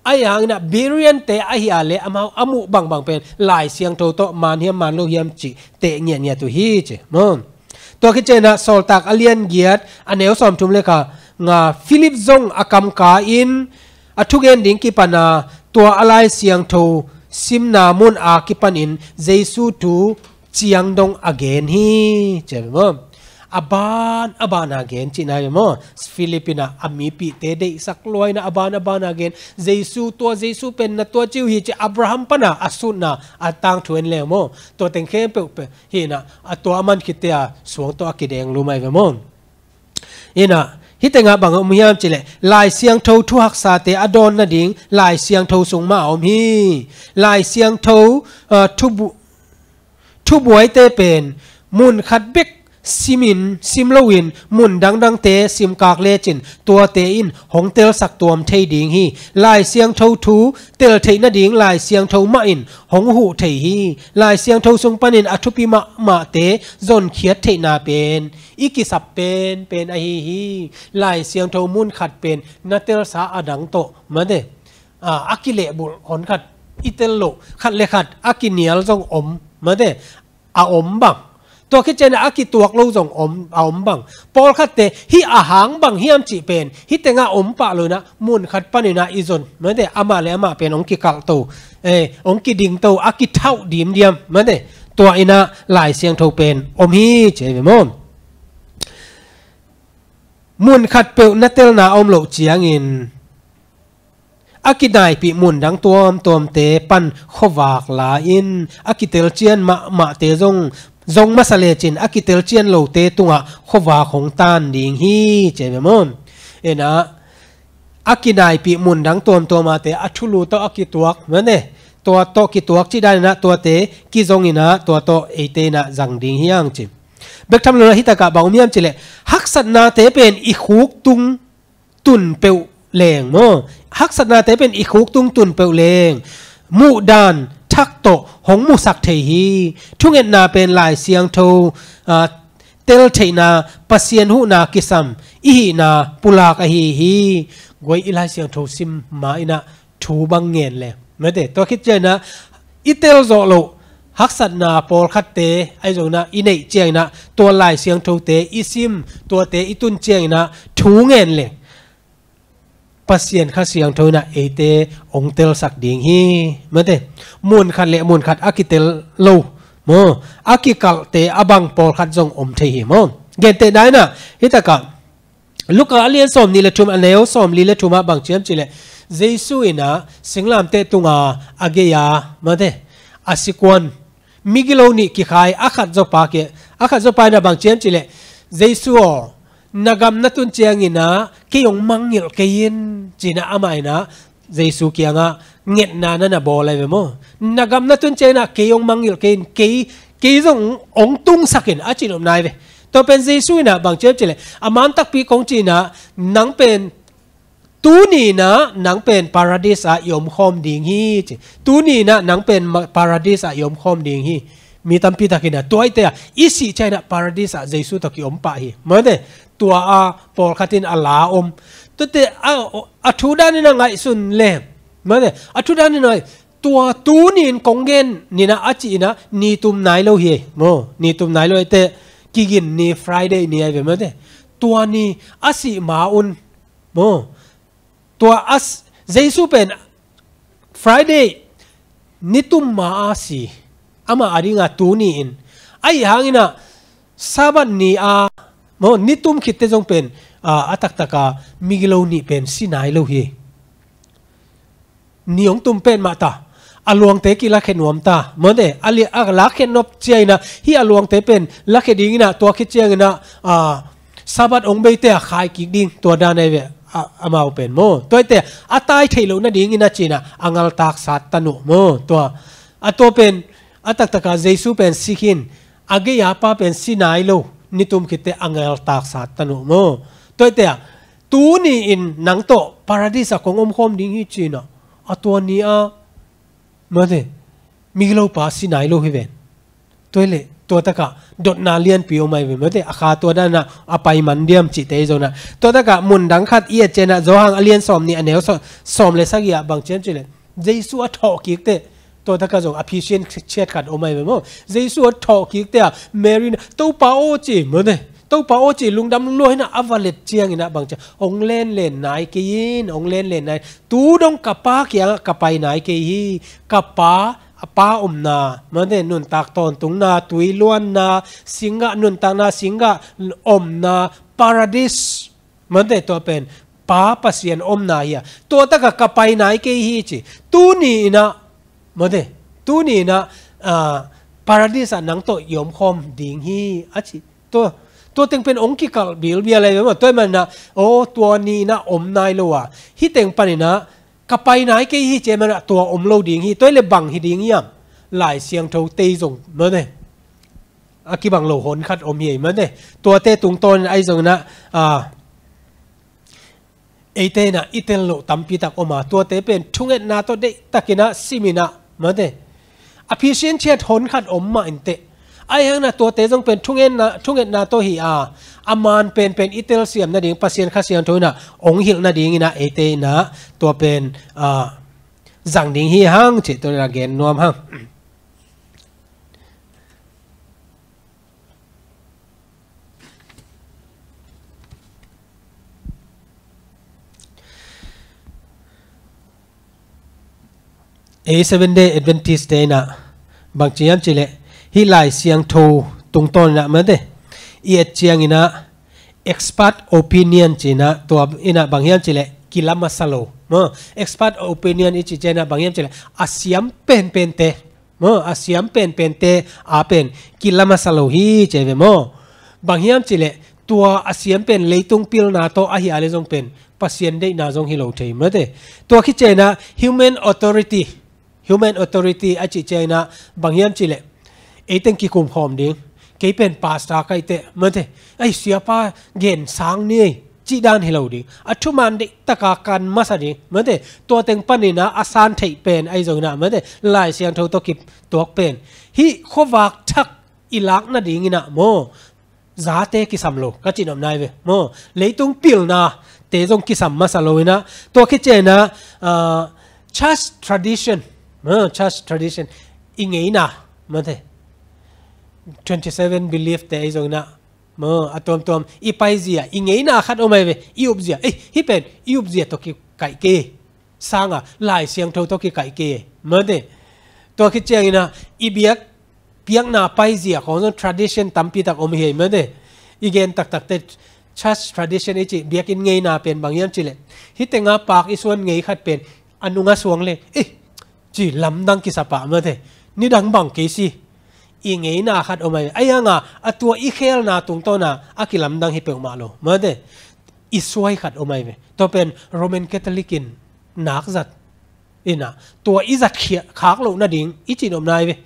ahih hangin ah Berean te ahih a leh amau a muh bangbang pen Lai Siangtho tawh maan hiam maan lo hiam cih teh ngiatngiat uh hi, ci maw. Tua khit ciangin ah Sawltak a lian giat a neu sawmthum le kha nga, Philip zong a kamka in a thugen ding kipan a, tua a Lai Siangtho simna mun a kipanin Jesu thu ciang dong a gen hi, ci maw. A ban a ban a gen cihna hi maw. Philip in ah a mipihte deihsak lua in ah a ban a ban a gen. Jesu, tua Jesu pen na tua ci uh hi, ci Abraham pan a a sutna a tangthu en leng maw. Tua teng khempeuh pen hih in ah, a tua a man khit teh a suang tawh a kideng lum ahi ve maw. In ah, hih tengah bang om hiam cih leh, Lai Siangtho thuhaksate a dawn nading Lai Siangtho sung mah a om hi. Lai Siangtho, ah, thubu-, thubuaite pen mun khat bek simin, sim loin mun dangdangte simkak lecin tuate in hong telsak tuam thei ding hi. Lai Siangtho thu tel theih nading Lai Siangtho mah in hong huh thei hi. Lai Siangtho sung panin a thupi mahmahte zonkhiat theihna pen i kisap penpen ahi hi. Lai Siangtho mun khat pen na telsa a dang tawh, mate, a, a kilehbulh hon khat i tel loh, khat le khat a kinial zong om, mate, a om bang. Tua khit ciangin a kituak lo zong om, a om bang. Pawlkhatte hih a hang bang hiam cih pen hih tengah om pah lo in ah, mun khat panin ah i zon, mate, amah le amah pen hong kikalh to, eh, hong kiding to, a kithauh dimdiam, mate, tua in ah Lai Siangtho pen om hi, ci ve maw. Mun khat peuh na telna a om loh ciangin a kinaipih mun dang tuamtuamte pan khuavak la in, a kitelcian mahmahte zong zong masa lecin a kitelcian lote tungah khuavak hong tan ding hi, ci ve maw. In ah, a kinaipih mun dang tuamtuamate a thulu tawh a kituak, mate, tua tawh kituak cih dan in ah tuate kizong in ah tua tawh eite in ah zang ding hi hang, ci. Bek tham lo in ah hih takah bang om hiam cih leh, haksatnate pen i khuk tung tun peuh leng maw, haksatnate pen i khuk tung tun peuh leng muhdan thak tawh hong musak thei hi. Thungetna pen Lai Siangtho, ah, tel theihna, Pasian huhna kisam i hihna pulak ahi hi. Guai, i Lai Siangtho sim ma-in ah thu bang ngen le, mate, tua khit ciangin ah i tel zawh loh haksatna pawlkhatte ahi zongin ah i neih ciangin ah tua Lai Siangthote i sim, tuate i tun ciangin ah thu ngen le Pasian Kha Siangtho in ah eite hong telsak ding hi, mate. Mun khat le mun khat a kitel lo maw, a kikalhte a bang pawlkhat zong om thei hi maw. Gentehna in ah, hi takah Luka a lian sawmnih le thum, a neu sawmli le thum ah bang ci hiam cih leh, Jesu in ah singlamteh tunga a gei-a, mate, a sikuan migilo nih kikhai, a khat zawpa kia, a khat zawpa in ah bang ci hiam cih leh, Jesu aw, na gam na tun ciangin ah kei hong mangngilh kei in, ci-in ah amah in ah Jesu kiangah ngetna na na bawl ahi ve maw. Na gam na tun ciangin ah kei hong mangngilh kei in, kei, kei zong hong tungsak in, a ci nopna ahi ve. Tua pen Jesu in ah bang ci hiam cih leh, a man takpi kong ci-in ah, nang pen tuni in ah nang pen Paradis ah i omkhawm ding hi, ci. Tuni in ah nang pen ma-, Paradis ah i omkhawm ding hi. Mi tampi takin ah tua ahih teh ah i sih ciangin ah Paradis ah Jesu tawh ki-om pah hi, mate. Tua a pawlkhat in a la om. Tuate a, a thu dan in ah ngaihsun le, mate, a thu dan in ah, tua tuni in kong gen ni in ah a cih in ah ni tum nai lo hi maw. Ni tum nai lo ahih teh kigin ni, Friday ni ahi ve, mate. Tua ni a sih ma-un maw, tua a s-, Jesu pen Friday ni tum ma-a si, amah a dinga tuni in. Ahih hangin ah Sabbath ni-a maw, ni tum khitte zong pen, ah, a taktak a migilo nih pen si nai lo hi. Ni hong tum pen mah ta, a luangte kilakhia nuam ta, mate, a li-, a lakhia nop ciangin ah, hih a luangte pen lakhia dingin ah, tua khit ciangin ah, ah, Sabbath hong beite a khai kik ding, tua dan ahi ve, ah, amau pen maw. Tua ahih teh a tai theih loh nadingin ah ci-in ah a ngaltak sat tan uh maw. Tua, a tua pen, a taktak a Jesu pen si khin, a gei-a pa pen si nai lo, ni tum khitte a ngaltak sat tan uh maw. Tua ahih teh ah, tuni in nang tawh Paradis ah kong omkhawm ding hi, ci-in ah, a tua ni-a, mate, migilopa si nai lo hi ven. Tua ahih leh tua takah dotna lianpi om ahi ve, mate. A kha tua dan in ah a pai man diam cihte ahi zongin ah, tua takah mun dang khat i et ciangin ah, Johan a lian sawmnih, a neu saw-, sawm le sagih ah bang ci hiam cih leh, Jesu a thawh kik teh, tua takah zong a phiat ciat khat om ahi ve maw. Jesu a thawh kik teh ah Mary in ah, Topa aw, ci, mate, Topa aw, ci, lungdam lua in ah a va let ciangin ah bang ci, hong lenlen nai kei in, hong lenlen nai. Tu dong ka Pa kiangah ka pai nai kei hi. Ka Pa, a Pa omna, mate, nuntak tawntungna, tui luanna, singgah, nuntakna, singgah omna, Paradis, mate, tua pen Pa Pasian omna hi a, tua takah ka pai nai kei hi, ci. Tuni in ah, mate, tuni in ah, ah, Paradis ah nang tawh i omkhawm ding hi, a ci. Tua, tua teng pen hong kikalh bilbial ahi ve maw. Tua ahih manin ah, aw, tua ni in ah om nai lo a, hih teng panin ah ka pai nai kei hi, ci ahih manin ah tua om lo ding hi. Tua ahih leh bang hi ding hiam? Lai Siangtho tei zong, mate, a kibang lo honkhat om hi, mate. Tuate tungtawnin ahi zongin ah, ah, eite in ah i tel loh tampi tak om a, tuate pen thungetna tawh deihtakin ah simin ah, mate, a phiat ciat honkhat om mah inteh. Ahih hangin ah tuate zong pen thungetna, thungetna tawh hi a, a man penpen i telsiam nading Pasian Kha Siangtho in ah hong hilh nadingin ah eite in ah tua pen, ah, zang ding hi hang, cih tua in ah gen nuam hang. Ei Seven Day Adventist te in ah bang ci hiam cih leh, hih Lai Siangtho tungtawn in ah, mate, i et ciangin ah expert opinion ci-in ah, tua in ah bang hiam cih leh kila masa lo maw. Expert opinion i cih ciangin ah bang hiam cih leh a siam penpente maw, a siam penpente a pen kila masa lo hi, ci ahi ve maw. Bang hiam cih leh tua a siam pen leitung pilna tawh ahi a leh zong pen Pasian deihna zong hi lo thei, mate. Tua khit ciangin ah human authority, human authority a cih ciangin ah bang hiam cih leh, ei teng kikum khawm ding, kei pen pastor ka hi teh, mate, ei, siapa gen sang ni ei, cih dan hi lo ding. A thuman deihtaka kan masa ding. Mate, tua teng panin ah a san theih pen ahi zongin ah, mate, Lai Siangtho tawh kituak pen, hih khuavak thak i lak nadingin ah maw, zate kisam lo, ka cih nopna hi ve maw. Leitung pilnate zong kisam masa lo in ah, tua khit ciangin ah, ah, church tradition, ah, church tradition, i ngeina, mate, twenty seven belief te ahi zongin ah, maw, a tuamtuam i paizia, i ngeina khat om ahi ve, i upzia, eh, hih pen i upzia tawh kikaih kei, sanga Lai Siangtho tawh kikaih kei, mate. Tua khit ciangin ah i biakpiakna paizia khawng zong tradition tampi tak om hi, mate. I gen taktakte, church tradition i cih, biakinn ngeina pen bang hiam cih leh, hih tenga pak i suan ngei khat pen a nunga suang le, eh, ci lamdang kisa pah, mate. Nidang bang kei si, i ngeina khat om ahi. Ahi hanga a tua i khelna tungtawna a kilamdang hi peuhmah lo, mate. I suai khat om ahi ve. Tua pen Roman Catholic in nak zat in ah, tua i zat khia-, khak loh nading i cih nopna hi ve.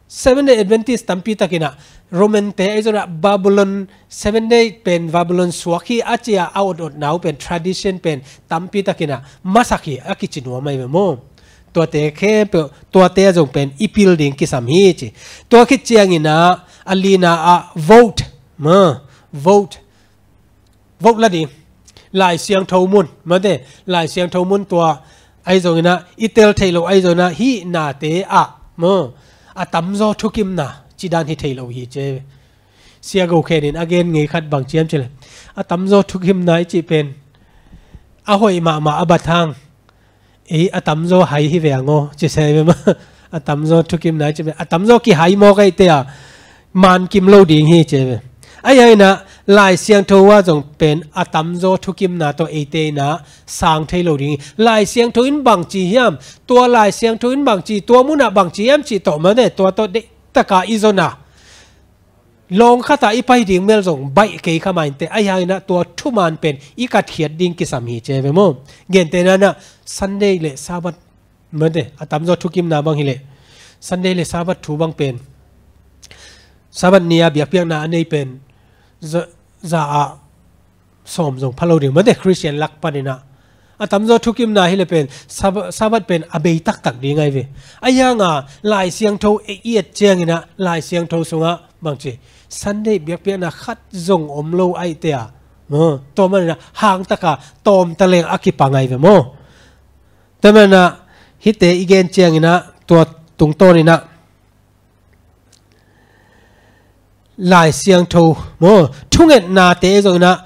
Seven Day Adventist tampi takin ah, Roman te ahi zongin ah Babylon, Seven Day pen Babylon suak hi a ci a, a ototna uh pen, tradition pen tampi takin ah masak hi a kici nuam ahi ve maw. Tuate khempeuh, tuate a zong pen i pil ding kisam hi ci. Tua khit ciangin ah, a lina ah vote, maw, vote, vote la ding. Lai Siangtho mun, mate, Lai Siangtho mun tua ahi zongin ah, i tel theih loh ahi zongin ah, hih nate ah maw, a tamzaw thukimna cih dan hi thei lo hi ci. Sia Go Khen in a gen ngei khat bang ci hiam cih leh, a tamzaw thukimna i cih pen a hoih mahmah a bat hang, ei, a tamzaw hai hi ve ang aw, ci se ve maw. A tamzaw thukimna i cih pen, a tamzaw kihai mawk ahih teh a, man kim lo ding hi ci ve. Ahi hangin ah Lai Siangtho ah zong pen a tamzaw thukimna tawh eite in ah sang thei lo ding hi. Lai Siangtho in bang ci hiam, tua Lai Siangtho in bang ci, tua mun ah bang ci hiam cih tawh, mate, tua tawh deihtaka i zon a, lawng khat ah i pai ding mel zong baih kei kha mah inteh, ahi hangin ah tua thuman pen i katkhiat ding kisam hi ci ve maw. Gentehna in ah, Sunday le Sabbath, mate, a tamzaw thukimna bang hi leh, Sunday le Sabbath thu bang pen, Sabbath ni a biakpiakna a nei pen za, za ah sawm zong pha lo ding, mate, Christian lak panin ah. A tamzaw thukimna hi leh pen Sab-, Sabbath pen a bei taktak ding ahi ve. Ahi hanga Lai Siangtho i et ciangin ah, Lai Siangtho sungah bang ci, Sunday biakpiakna khat zong om lo ahih teh a, maw, tua manin ah hangtaka tawm taleng a kipang ahi ve maw. Tua manin ah hihte i gen ciangin ah, tua tungtawnin ah Lai Siangtho, maw, thungetnate zongin ah,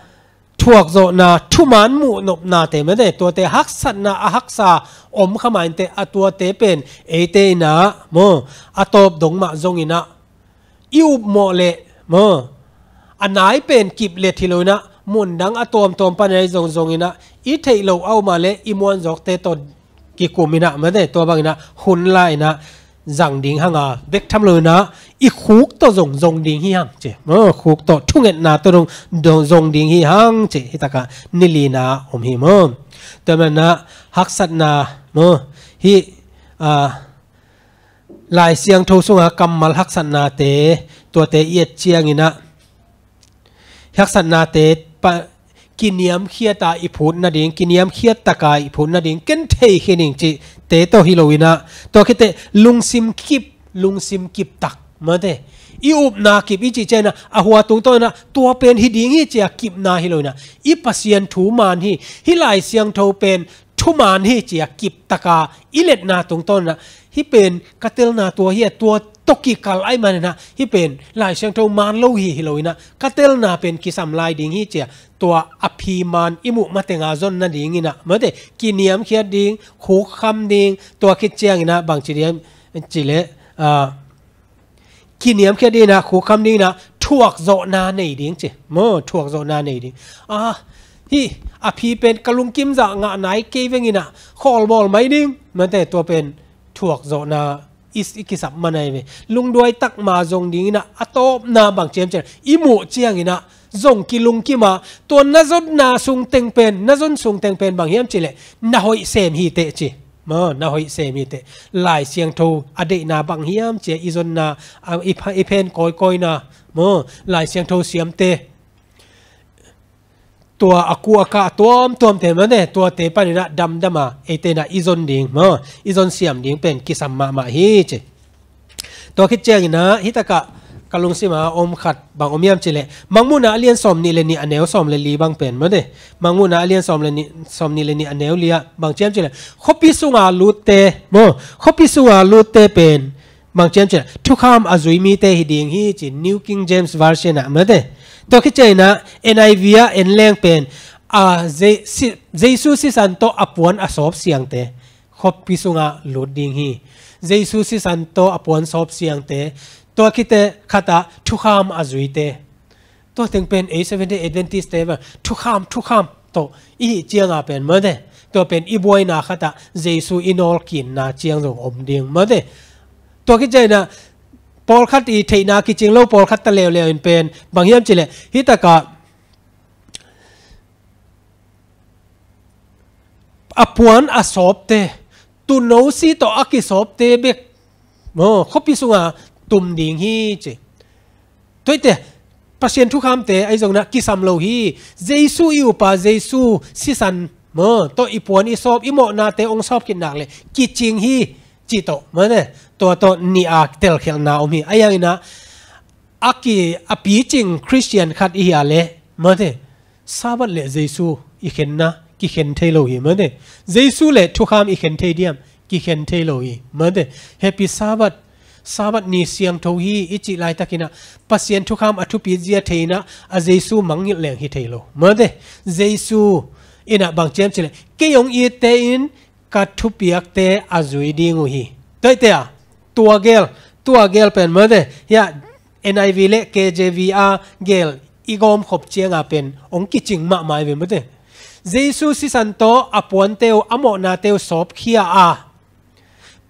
thuakzawhna, thuman muhnopnate, mate, tuate haksatna a haksa om kha mah inteh, a tuate pen eite in ah, maw, a tawp dong mah zongin ah, i upmawh leh, maw, a nai pen kip let hi lo in ah, mundang a tuamtuam pan ahi zongzongin ah, i theih loh a om a leh i muanzawkte tawh kikum in ah, mate, tua bangin ah hun la in ah zang ding hanga bek tham lo in ah, i khuk tawh zong zong ding hi hang ci. Maw, khuk tawh, thungetna tawh zong, zong, zong ding hi hang ci. Hih takah ni lina om hi maw. Tua manin ah haksatna, maw, hih, ah, Lai Siangtho sunga kammal haksatnate, tuate i et ciangin ah, haksatnate pa, kiniamkhiat a i phut nading, kiniamkhiat taka i phut nading, ken thei khin ing cihte tawh hi lo in ah, tua khit teh lungsim kip, lungsim kip tak, mate, i upna kip i cih ciangin ah, a hua tungtawnin ah tua pen hi ding hi ci a kipna hi lo in ah, i Pasian thu man hi, hih Lai Siangtho pen thuman hi ci a kip taka i letna tungtawnin ah, hih pen ka telna tua hi a, tua tawh kikal ahih manin ah, hih pen Lai Siangtho man lo hi hi lo in ah, ka telna pen kisam lai ding hi ci a, tua a phi man i muh mateng a zon nadingin ah, mate, kiniamkhiat ding, khukkham ding, tua khit ciangin ah bang ci ding hiam cih leh, ah, kiniamkhiat dingin ah, khukkham dingin ah, thuakzawhna nei ding ci. Maw, thuakzawhna nei ding. Ah, hih a phi pen ka lungkim zah ngah nai kei veng in ah, khawlbawl mai ding, mate, tua pen thuakzawhna i, i kisap man ahi ve. Lungduai tak ma zong dingin ah, a tawpna bang ci hiam cih leh, i muh ciangin ah zong kilungkim a, tua na zonna sungteng pen, na zon sungteng pen bang hiam cih leh, na hoih sem hi teh ci. Maw, na hoih sem hi teh. Lai Siangtho a deihna bang hiam ci a, i zonna, a, i pha-, i phen kawikawina, maw, Lai Siangtho siamte, tua a ku a ka tuamtuamte mate, tuate panin ah damdam a eite in ah i zon ding maw, i zon siam ding pen kisam mahmah hi ci. Tua khit ciangin ah hi takah ka lungsim a om khat bang om hiam cih leh, Mangmuhna a lian sawm nih le nih a neu sawm le li bang pen mate, Mangmuhna a lian sawm le nih, sawm nih le nih a neu li ah bang ci hiam cih leh, khuapi sunga lutte maw, khuapi sunga lutte pen bang ci hiam cih leh, thukham a zui mite hi ding hi ci, New King James Version ah mate. Tua khit ciangin ah N I V ah en leng pen, a, Je-, si-, Jesu sisan tawh a puan a sawp siangte khuapi sungah lut ding hi. Jesu sisan tawh a puan sawp siangte, tua khit teh khat ah thukham a zuite. Tua teng pen ei Seventh Day Adventist te bang thukham, thukham tawh i hih cianga pen mate, tua pen i buaina khat ah Jesu i nawlkinna ciang zong om ding mate. Tua khit ciangin ah pawlkhat i theihna kicing lo, pawlkhat ta leuleu in pen bang hiam cih leh, hi takah a puan a sawpte, tuuno si tawh a kisawpte bek maw, khuapi sunga tum ding hi ci. Tuate, Pasian thukhamte ahi zongin ah kisam lo hi. Jesu i upa, Jesu sisan maw, tawh i puan i sawp, i mawhnate hong sawp khit nak leh kicing hi cih tawh mate, tua tawh nih a telkhialhna om hi. Ahi hangin ah a ki, a picing Khristian khat i hih leh mate, Sabbath le Jesu i khenna kikhen thei lo hi mate. Jesu le thukham i khen thei diam? Kikhen thei lo hi mate. Happy Sabbath, Sabbath ni siangtho hi i cih laitakin ah Pasian thukham a thupi zia thei in ah a Jesu mangngilh leng hi thei lo mate. Jesu in ah bang ci hiam cih leh, kei hong itte in ka thupiakte a zui ding uh hi. Tuate ah, tua gel, tua gel pen mate, hiah N I V le K J V a gel i gawmkhop cianga pen hong kicing mahmah hi ve mate. Jesu sisan tawh a puante uh, a mawhnate uh sawpkhia a,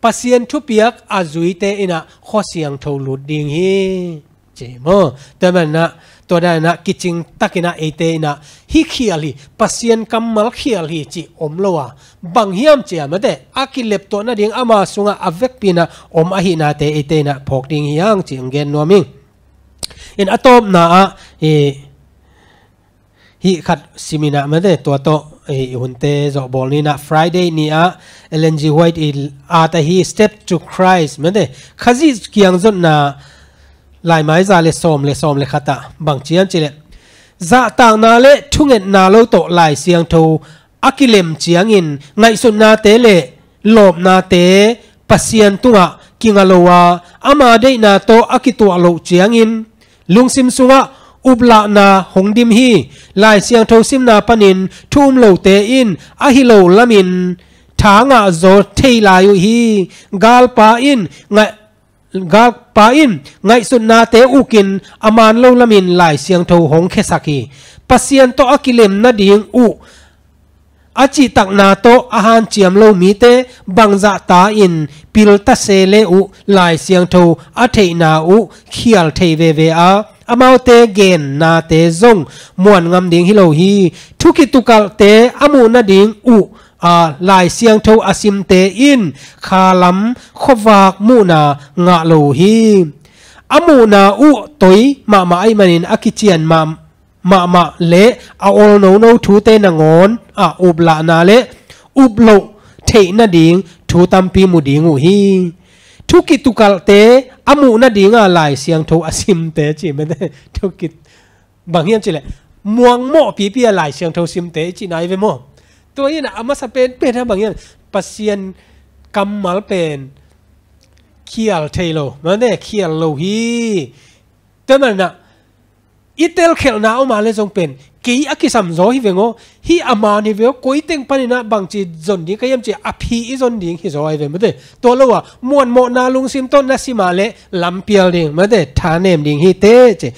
Pasian thupiak a zuite in ah khua siangtho lut ding hi ci maw. Tua manin ah, tua danin ah kicing takin ah eite in ah hih khial hi, Pasian kammal khial hi cih om lo a, bang hiam cih leh mate, a kileptuah nading ama sungah a vekpi in ah om ahihnate eite in ah phawk ding hi hang cih hong gen nuam ing. In a tawpna ah, eh, hih khat sim in ah mate, tua tawh, eh, i hunte zawhbawl ni in ah, Friday ni ah Ellen G. White i at ahi Steps to Christ mate, Khazih kiang zotna laimai za le sawm le sawm le khat ah bang ci hiam cih leh, zahtakna le thungetna lo tawh Lai Siangtho a kilem ciangin ngaihsutnate le lawpnate Pasian tungah kinga lo a, ama deihna tawh a kituah loh ciangin lungsim sungah uplahna hong dim hi. Lai Siangtho simna panin thu um lote in a hi lo lamin tha ngah zaw thei lai uh hi. Galpa in ngai-, galpa in ngaihsutnate ukin a man lo lamin Lai Siangtho hong khiasak hi. Pasian tawh a kilem nading uh a cihtakna tawh a hanciam lo mite bangzah ta in pil ta se le uh Lai Siangtho a theihna uh khial thei veve a, amaute gennate zong muan ngam ding hi lo hi. Thu kitukalhte a muh nading uh, a, Lai Siangtho a simte in khalam khuavak muhna ngah lo uh hi. A muhna uh toi mahmah ahih manin a kician mah mahmah le a ol nono thute nangawn ah uplahna le uploh theih nading thu tampi mu ding uh hi. Thu kitukalhte a muh nadinga Lai Siangtho a simte ci mate, thu kit-, bang hiam cih leh, muangmawh pipi a Lai Siangtho simte i cihna hi ve maw. Tua in ah a masa penpen ah bang hiam, Pasian kammal pen khial thei lo mate, khial lo hi. Tua manin ah i telkhialhna om a le zong pen kei a kisam zaw hi veng aw, hih a man hi ve aw, koi teng panin ah bangci zon ding ka hiam ci a, a phi i zon ding hi zaw hi ve mate. Tua lo a muanmawhna lungsim tawh na sim a le lampial ding mate, thanem ding hi teh ci.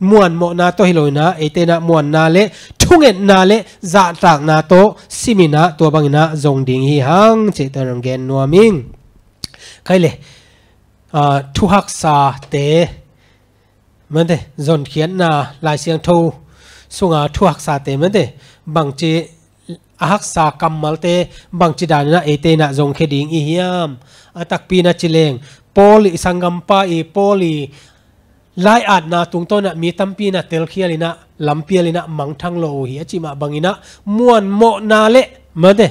Muanmawhna tawh hi lo in ah eite in ah muanna le thungetna le zahtakna tawh sim in ah tua bangin ah zong ding hi hang ci, tua hong gen nuam ing. Khai le, ah, thuhaksate mate, zonkhiatna, Lai Siangtho sunga thuhaksate mate, bangci a haksa kammalte bangci danin ah eite in ah zongkhia ding i hiam? A takpi in ah ci leng, Paul i sanggampa i, Paul i lai-atna tungtawnah mi tampi inah telkhial inah lampial inah mangthang lo uh hi a cih mah banginah muanmawhna le mate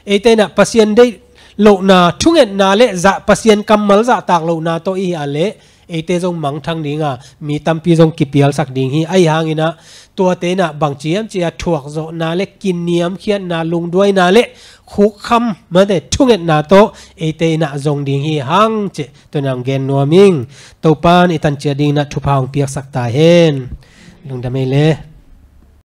eite inah Pasian deih lohna thungetna le zah Pasian kammal zahtak lohna tawh i hi a leh eite zong mangthang dinga mi tampi zong kipialsak ding hi. Ahi hanginah tuate inah bangci hiam cih a thuakzawhna le kiniamkhiatna lungduaina le khukham mate thungetna tawh eite inah zong ding hi hang cih tuinang gen nuam ing. Topan i tanciat dinginah thupha hong piaksak ta hen. Lungdam ei le.